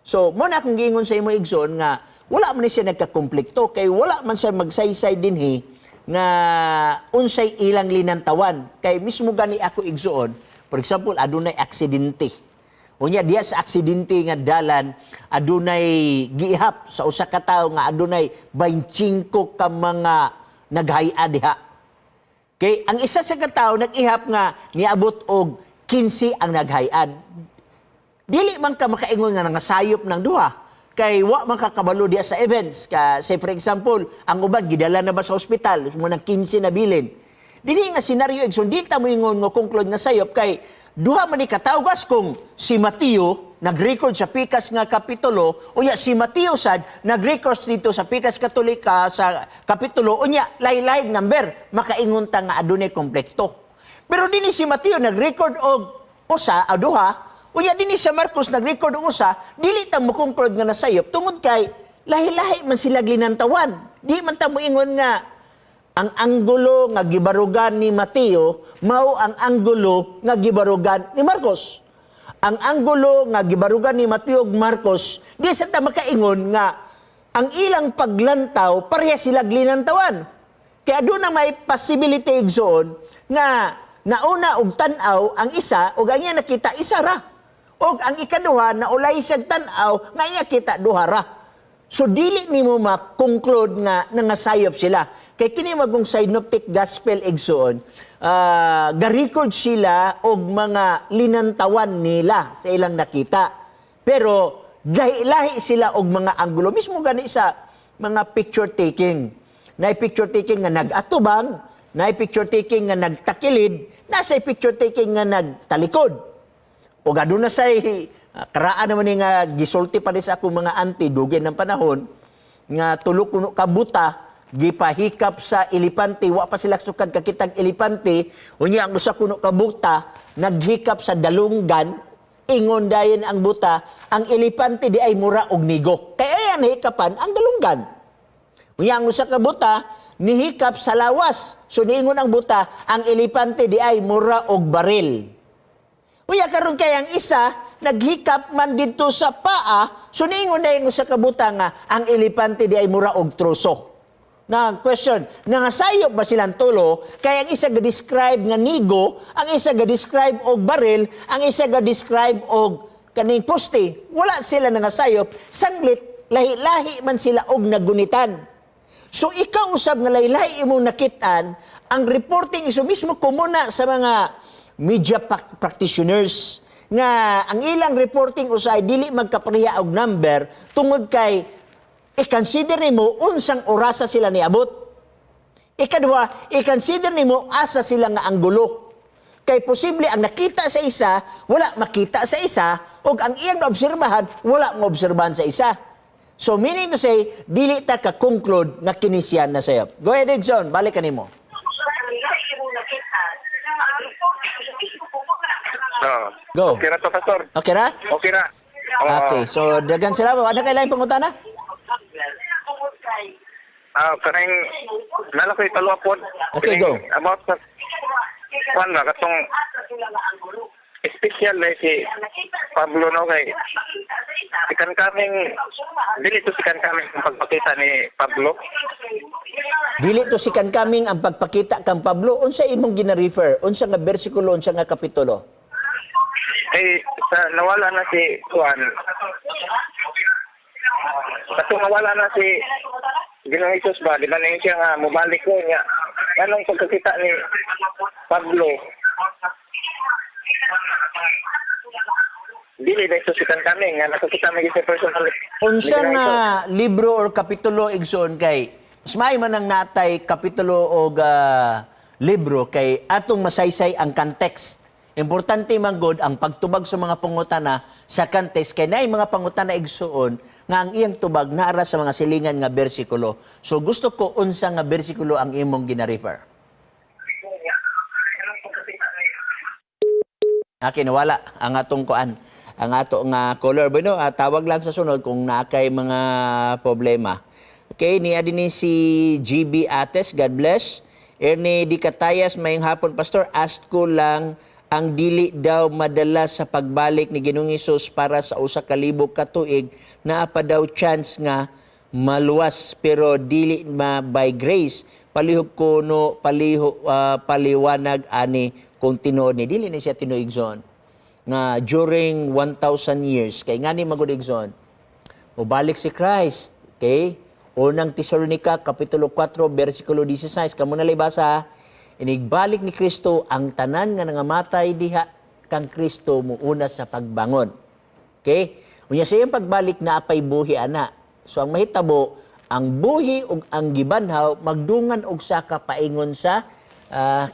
So, mo na akong giingon sa imo, igsoon, nga Wala man ni siya nagkakonflikto kay wala man siya magsaysay dinhi nga unsay ilang linantawan. Kay mismo gani ako, igsuon, for example, adunay aksidente. Unya diya sa aksidente nga dalan, adunay giihap sa usa ka tawo nga adunay 25 ka mga naghaya diha. Kay ang isa sa katawo nag-ihap nga niabot og 15 ang naghayad. Dili man ka makaingon nga nangasayop ng duha kay wa man ka kabalo diya sa events. Ka say, for example, ang uban gidala na ba sa ospital mo nang 15 na bilin. Dili nga senaryo, igsoon, di ta moingon nga conclude nga sayop kay duha man ni katawo. Kung si Mateo nag-record sa pikas nga kapitulo, unya si Mateo sad nag-record dito sa pikas Katolika sa kapitulo, unya lahi-lahi number, makaingon ta nga adunay komplekto. Pero dinhi si Mateo nag-record og usa o duha, unya dinhi sa Marcos nag-record og usa, dili ta mo conclude nga nasayop tungod kay lahi-lahi man sila linantawan. Di man ta moingon nga ang anggulo nga gibarugan ni Mateo mao ang anggulo nga gibarugan ni Marcos. Ang anggulo nga gibarugan ni Mateo ug Marcos, di sa ta makaingon nga ang ilang paglantaw pareha sila linantawan. Kaya doon na may possibility, igsoon, nga nauna og tan-aw ang isa ug ang iya nakita isa ra. Og ang ikaduha naulay siyag tan-aw nga iya kita duha ra. So dili nimo ma-conclude nga nangasayop sila. Kay kini magong synoptic gospel, igsoon, ga-record sila og mga linantawan nila sa ilang nakita. Pero lahi-lahi sila og mga anggulo. Mismo gani sa mga picture taking. Na picture taking nga nag-atubang, na picture taking nga nagtakilid, nasa picture taking nga nagtalikod. O aduna say karaan naman ni nga gisulti pa ni sa akong mga auntie dugay ng panahon nga tulo kuno ka buta gipahikap sa elepante. Wa pa sila sukad kakitag elepante. Unya ang usa kuno ka buta naghikap sa dalunggan. Ingon dayon ang buta, ang elepante di ay mura og nigo kay ayan hikapan ang dalunggan. Unya ang usa ka buta nihikap sa lawas. So niingon ang buta, ang elepante di ay mura og baril. Uya karon kay ang isa naghikap man didto sa paa, so niingon na yung usa ka buta nga ang elepante di ay mura og troso. Na question, nangasayop ba silang tulo? Kay ang isa ga-describe nga nigo, ang isa ga-describe og baril, ang isa ga-describe og kaning poste. Wala sila nangasayop, sanglit lahi-lahi man sila og nagunitan. So ikaw usab nga lahi-lahi imong nakitaan, ang reporting iso mismo kumuna sa mga media practitioners nga ang ilang reporting usay dili magkapareha og number tungod kay i-consider nimo unsang orasa sila niabot. Ikaduha, i-consider nimo asa sila nga anggulo. Kay posible ang nakita sa isa, wala makita sa isa, ug ang iyang naobserbahan, wala maobserbahan sa isa. So meaning to say, dili ta ka conclude nga kini siya na sayop. Go ahead, Edson, balik kanimo. Oo. Go. Okay ra to, Pastor. Okay ra? Okay ra. Oo. Okay, so dagan sila. Ano kay laing pangutana? Ah, kanang nala ko'y follow up pod. Okay, go. About sa kwan ba katong special na si Pablo no, kay second coming, dili to second coming ang pagpakita ni Pablo? Dili to second coming ang pagpakita kang Pablo. Unsa imong gina-refer? Unsa nga bersikulo, unsa nga kapitulo? Eh, sa nawala na si Juan, katong nawala na si Ginoong Hesus ba, di ba na siya nga mobalik ko niya? Anong pagkakita ni Pablo? Dili ba ito second coming nga nakakita mo sa personal ni Unsa Ginoong nga Hesus? libro or kapitulo, igsoon, kay mas maayo man ang natay kapitulo og libro kay atong masaysay ang context. Importante man gud ang pagtubag sa mga pangutana sa context kay naay mga pangutana, igsoon, nga ang iyang tubag naara sa mga silingan nga bersikulo. So gusto ko unsa nga bersikulo ang imong gina-refer. Okay, nawala ang atong kuan, ang ato nga caller. Bueno, tawag lang sa sunod kung naa kay mga problema. Okay, niya din ni si GB Ates, God bless. Ernie Di Catayas, mayong hapon, Pastor. Ask ko lang, ang dili daw madala sa pagbalik ni Ginoong Hesus para sa 1000 ka tuig, naa pa daw chance nga maluwas pero dili ma by grace. Palihog ko no paliho, paliwanag ani kung tinuod ni dili ni siya tinuod, Igsoon, nga during 1,000 years kay ngani magud, Igsoon, mobalik si Christ. Okay? Unang Tesalonica, Kapitulo 4, versikulo 16. Kamo na basa. Inigbalik ni Kristo, ang tanan nga nangamatay diha kang Kristo muuna sa pagbangon. Okay? Unya sa iyang pagbalik na apay buhi ana. So ang mahitabo, ang buhi ug ang gibanhaw magdungan og saka paingon sa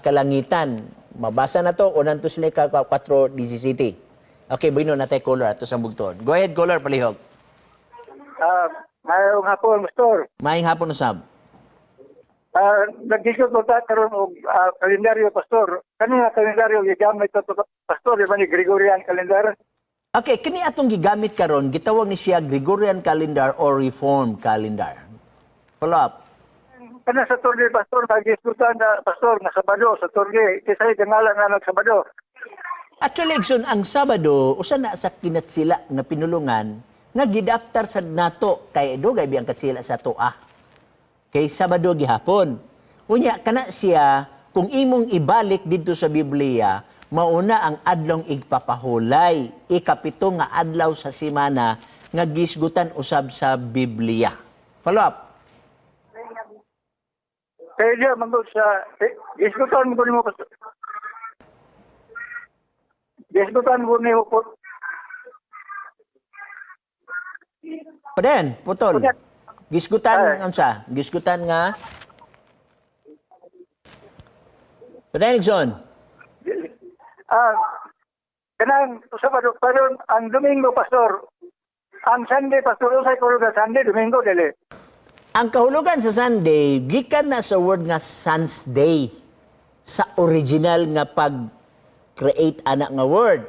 kalangitan. Mabasa na to Unang Tesalonica 4:17. Okay, bueno natay caller ato sa bugton. Go ahead, caller, palihog. Mayong hapon, Pastor. Maayong hapon usab. Nag-isip ko ta karon og kalendaryo, Pastor. Kani nga kalendaryo gigamit to, Pastor, di ba ni Gregorian calendar? Okay, kini atong gigamit karon gitawag ni siya Gregorian calendar or Reformed calendar. Follow up. Kana sa Saturday, Pastor, nag-isgutan na, Pastor, nga Sabado, Saturday. Kisay gangalan nga nagsabado. Actually, Igsoon, ang Sabado, usa na sa kinatsila nga pinulungan nga gidaptar sa nato kay dugay biyang katsila sa toa. Kay Sabado gihapon. Unya kana siya kung imong ibalik didto sa Biblia, mauna ang adlong igpapahulay, ikapito nga adlaw sa semana nga gisgutan usab sa Biblia. Follow up. Kaya diya, manggod sa, gisgutan mo nimo, Pastor. Gisgutan mo nimo po. Paden, putol. Gisgutan Ay. unsa? Gisgutan nga. Paden, Igsoon. Kanang Sabado, pero ang Domingo, Pastor, ang Sunday, Pastor, usay ko Sunday, Domingo, dili. Ang kahulugan sa Sunday, gikan na sa word nga Sun's Day. Sa original nga pag-create ana nga word.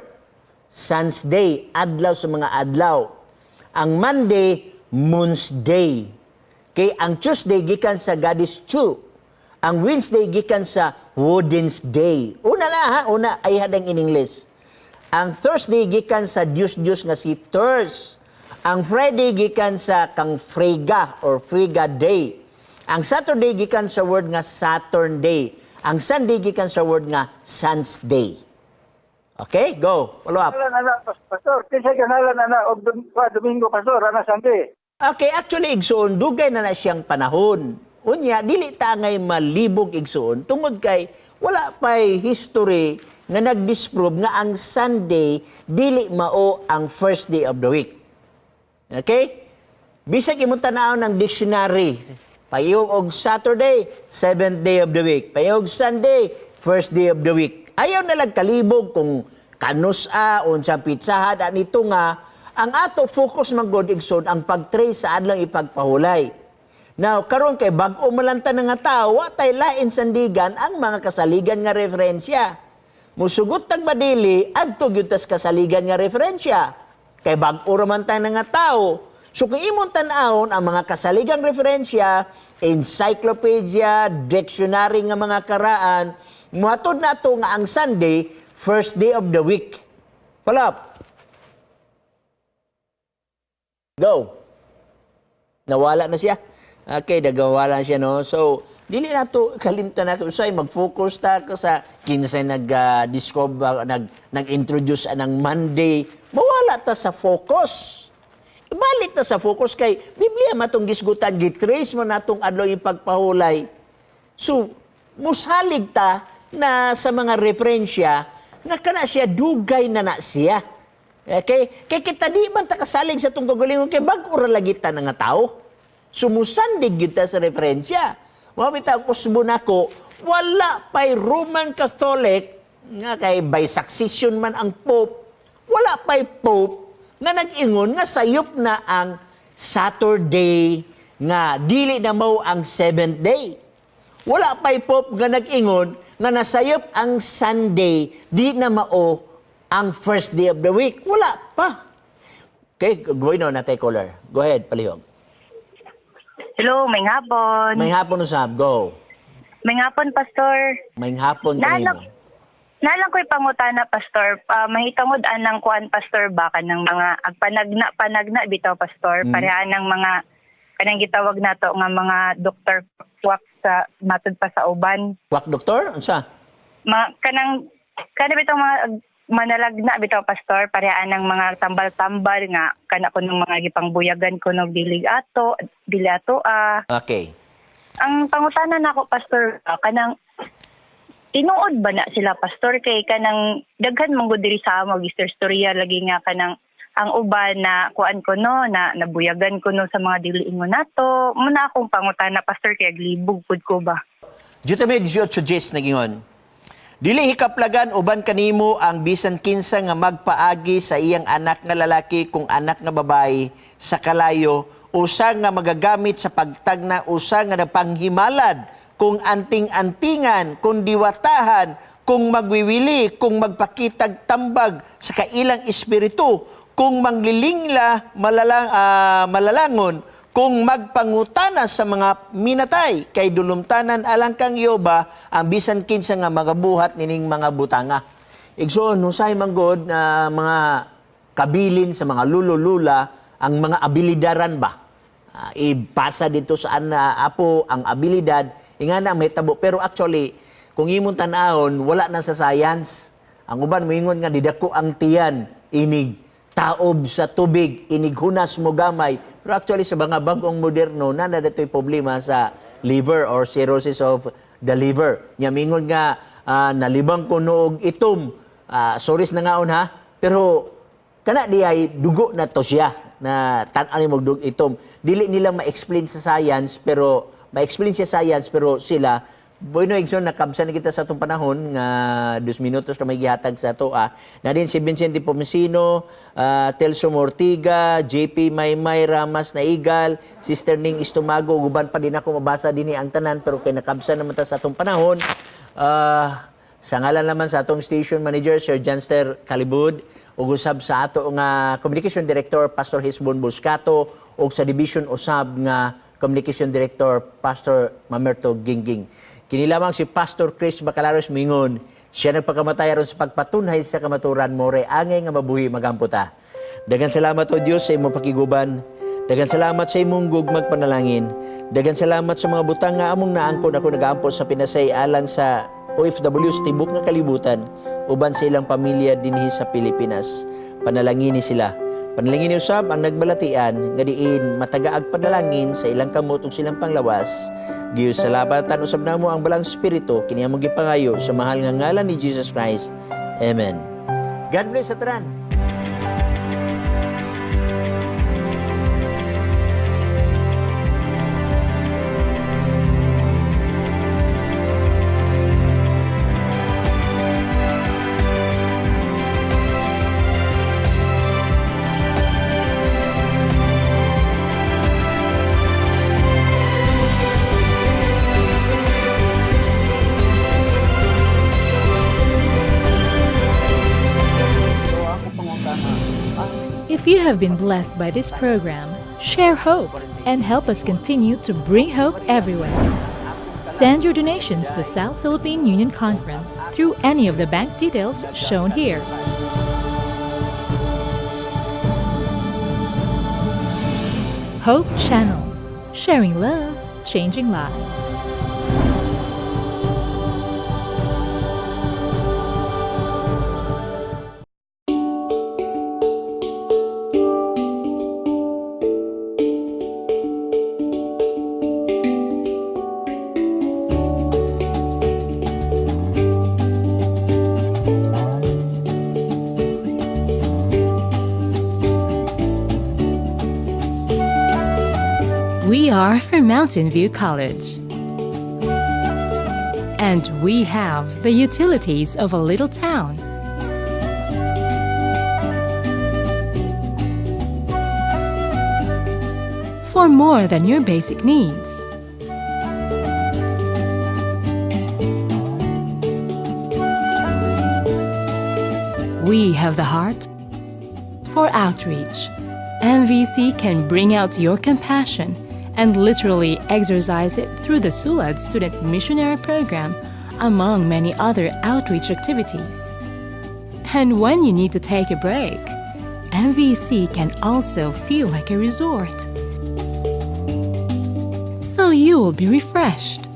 Sun's Day, adlaw sa mga adlaw. Ang Monday, Moon's Day. Kay ang Tuesday gikan sa Goddess Chu. Ang Wednesday gikan sa Woden's Day. Una na ha, una ay hadang in English. Ang Thursday gikan sa Diyos Diyos nga si Thurs. Ang Friday gikan sa kang Frega or Frega Day. Ang Saturday gikan sa word nga Saturn Day. Ang Sunday gikan sa word nga Sun's Day. Okay, go. Follow up. Ngalan ana, Pastor, kinsa gangalan ana og Domingo, Pastor, ana Sunday. Okay, actually igsuon dugay na na siyang panahon. Unya dili ta ngay malibog, igsuon, tungod kay wala pay history nga nag-disprove nga ang Sunday dili mao ang first day of the week. Okay? Bisag imong tan-awon ng dictionary, payong og Saturday, seventh day of the week. Payong Sunday, first day of the week. Ayaw na lang kalibog kung kanus a, unsa pitsahan, anito nga, ang ato focus man god, igsoon, ang pag-trace sa adlang ipagpahulay. Now, karon kay bag-o malanta na nga tao, wa tay lain sandigan ang mga kasaligan nga referensya. Musugot tag badili, adto gyud tas kasaligan nga referensya. Kay bag-o ra man tayo nga tao. So kung imong tan-awon ang mga kasaligang referensya, encyclopedia, dictionary nga mga karaan, muhatod nato nga ang Sunday, first day of the week. Follow up. Go. Nawala na siya. Okay, nagawala siya, no? So, dili na to, kalimtan na to. Usay, mag-focus ta ka sa kinsay nag-discover, nag-introduce anang Monday. Mawala ta sa focus. Ibalik ta sa focus kay Biblia matong gisgutan, gitrace mo natong adlaw yung pagpahulay. So, musalig ta na sa mga referensya nga kana siya dugay na na siya. Okay? Kay kita di man ta kasalig sa tong kagalingon kay bag-o ra lagi ta na nga tao. Sumusandig gyud ta sa referensya. Mao bitaw usbo nako, wala pay Roman Catholic nga kay by succession man ang Pope, wala pay Pope nga nag-ingon nga sayop na ang Saturday nga dili na mao ang seventh day. Wala pa'y Pope nga nag-ingon nga nasayop ang Sunday, di na mao ang first day of the week. Wala pa. Okay, going on natay caller. Go ahead, palihog. Hello, may hapon. May hapon usab, go. May hapon, Pastor. May hapon Naalang, kanimo. naalang ko'y pangutana, Pastor. Mahitungod anang kuan, Pastor, baka ng mga ag panagna, panagna, bitaw, Pastor. Pareha ng mga Kanang gitawag nato nga mga doktor quack sa matud pa sa uban. Quack doktor, unsa? Ma, kanang kana bitaw mga manalagna bitaw, pastor, parehaan ng mga tambal-tambal nga kana kuno mga gipangbuyagan kuno dili ato dili ato ah. Okay. Ang pangutana nako, pastor, kanang tinuod ba na sila, pastor, kay kanang daghan man gud diri sa amo gistorya lagi nga kanang ang uban na kuan ko no na nabuyagan ko no sa mga dili ingon nato mo na akong pangutana, pastor, kay glibog pud ko ba. Deuteronomy 18:10 nagingon. Dili hikaplagan uban kanimo ang bisan kinsa nga magpaagi sa iyang anak nga lalaki kung anak nga babae sa kalayo, usa nga magagamit sa pagtagna, usa nga napanghimalad, kung anting-antingan, kung diwatahan, kung magwiwili, kung magpakitag tambag sa kailang espiritu, kung manglilingla malalangon, kung magpangutana sa mga minatay, kay dulumtanan alang kang Yoba ang bisan kinsa nga magabuhat nining mga butanga. Igsoon, husay man gud na mga kabilin sa mga lulo-lula ang mga abilidaran ba? Ipasa dito sa ana apo ang abilidad, ingana may tabo, pero actually kung imong tan-awon wala na sa science. Ang uban moingon nga didako ang tiyan inig taob sa tubig, inig hunas mo gamay. Pero actually sa mga bagong moderno na na dito'y problema sa liver or cirrhosis of the liver. Nya mingon nga nalibang ko noog itom. Sorry sa nangaon ha, pero kana di ay dugo na to siya na tan-an mo dug itom. Dili nila ma-explain sa science, pero ma-explain siya science, pero sila. Bueno, Igsoon, nakabsa na kita sa atong panahon nga 2 minutos na may gihatag sa ato. Na din si Vincent Di Pomesino, Telso Mortiga, JP Maymay Ramas Naigal, Sister Ning Istumago, guban pa din ako mabasa dinhi ang tanan, pero kay nakabsa naman ta sa atong panahon. Sa ngalan naman sa atong station manager Sir Janster Calibud ug usab sa ato nga communication director Pastor Hisbon Buscato ug sa division usab nga communication director Pastor Mamerto Gingging. Kini lamang si Pastor Chris Bacalaros mingon, siya nagpakamatay aron sa pagpatunhay sa kamaturan more angay nga mabuhi magampo ta. Daghang salamat, O Dios, sa imong pakiguban. Daghang salamat sa imong gugmag panalangin. Daghang salamat sa mga butang nga among naangkon. Ako nagaampo sa pinasay alang sa OFW sa tibok nga kalibutan uban sa ilang pamilya dinhi sa Pilipinas. Panalangini sila. Panalangini usab ang nagbalatian nga diin matagaag panalangin sa ilang kamot ug silang panglawas. Giyos salabatan usab namo ang balang spirito, kini among gipangayo sa mahal nga ngalan ni Jesus Christ. Amen. God bless sa tanan. If you have been blessed by this program, share hope and help us continue to bring hope everywhere. Send your donations to South Philippine Union Conference through any of the bank details shown here. Hope Channel, sharing love, changing lives. We are from Mountain View College. And we have the utilities of a little town. For more than your basic needs. We have the heart for outreach. MVC can bring out your compassion and literally exercise it through the SULAD Student Missionary Program, among many other outreach activities. And when you need to take a break, MVC can also feel like a resort. so you will be refreshed.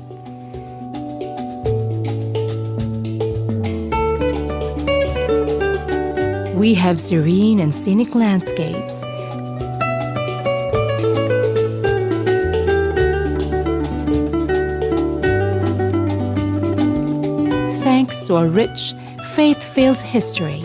We have serene and scenic landscapes. Thanks to a rich, faith filled history.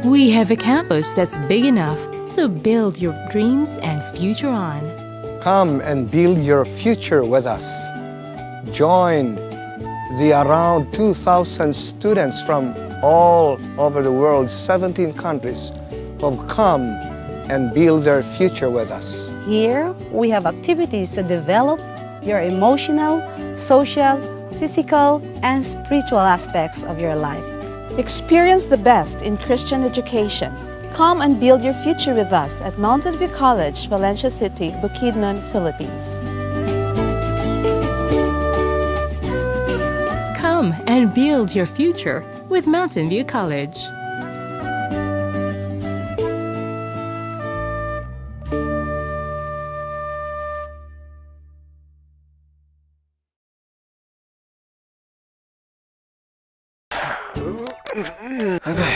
We have a campus that's big enough to build your dreams and future on. Come and build your future with us. Join the around 2,000 students from all over the world, 17 countries, who have come and build their future with us. Here, we have activities to develop your emotional, social, physical, and spiritual aspects of your life. Experience the best in Christian education. Come and build your future with us at Mountain View College, Valencia City, Bukidnon, Philippines. Come and build your future with Mountain View College. Agay,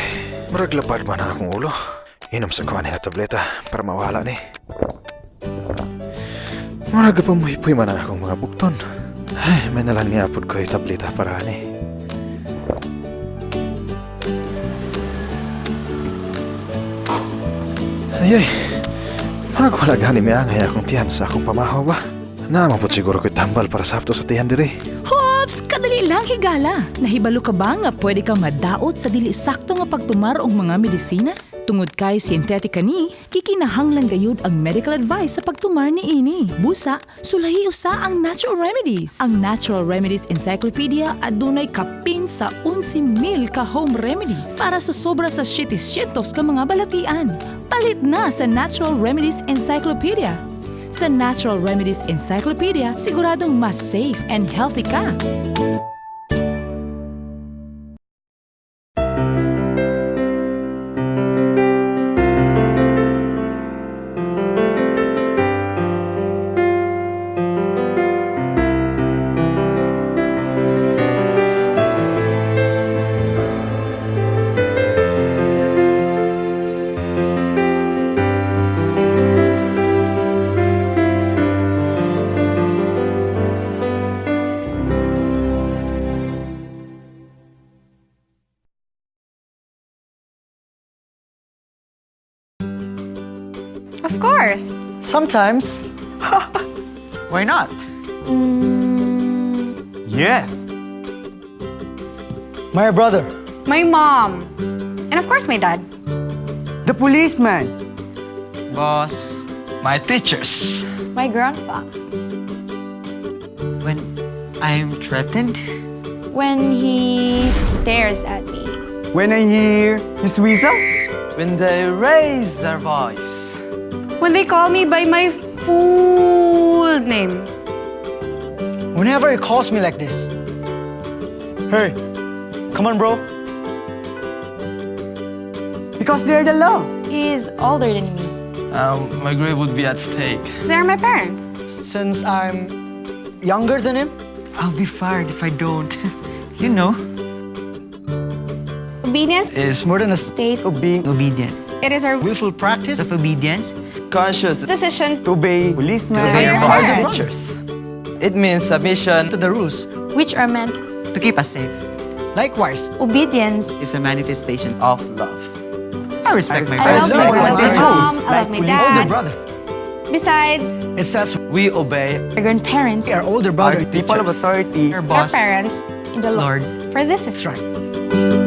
murag lapad man ang akong ulo. Inom sa kuha nga tableta para mawala ni. Murag pa muhipoy man ang akong mga bukton. Ay, may nalang niapod ko yung tableta para ani. Ay, ay, murag wala gani miangay akong tiyan sa akong pamahaw ba? Naman po siguro ko'y tambal para sa hapto sa tiyan diri. Hops! Kadali lang, higala! Nahibalo ka ba nga pwede kang madaot sa dili sakto nga pagtumar og mga medisina? Tungod kay synthetic kani, gikinahanglan gayud ang medical advice sa pagtumar ni ini. Busa, sulahi usa ang natural remedies. Ang Natural Remedies Encyclopedia adunay kapin sa 11,000 ka home remedies para sa sobra sa 700 ka mga balatian. Palit na sa Natural Remedies Encyclopedia. Sa Natural Remedies Encyclopedia, siguradong mas safe and healthy ka. Of course. Sometimes. Why not? Yes. My brother. My mom. And of course, my dad. The policeman. Boss. My teachers. My grandpa. When I'm threatened. When he stares at me. When I hear his whistle. When they raise their voice. When they call me by my full name. Whenever he calls me like this. Hey, come on, bro. Because they're the law. He's older than me. My grade would be at stake. They're my parents. Since I'm younger than him, I'll be fired if I don't. Obedience Is more than a state of being obedient. It is our Willful practice of obedience. Conscious decision To obey policemen. To obey your parents. Teachers. It means submission To the rules. Which are meant To keep us safe Likewise, obedience. Is a manifestation of love. I respect my I love parents. my my mom. I love my older dad. brother. Besides, It says We obey Our grandparents our older brother. our people of authority Our our boss, parents. In the Lord. Lord. For this is That's right.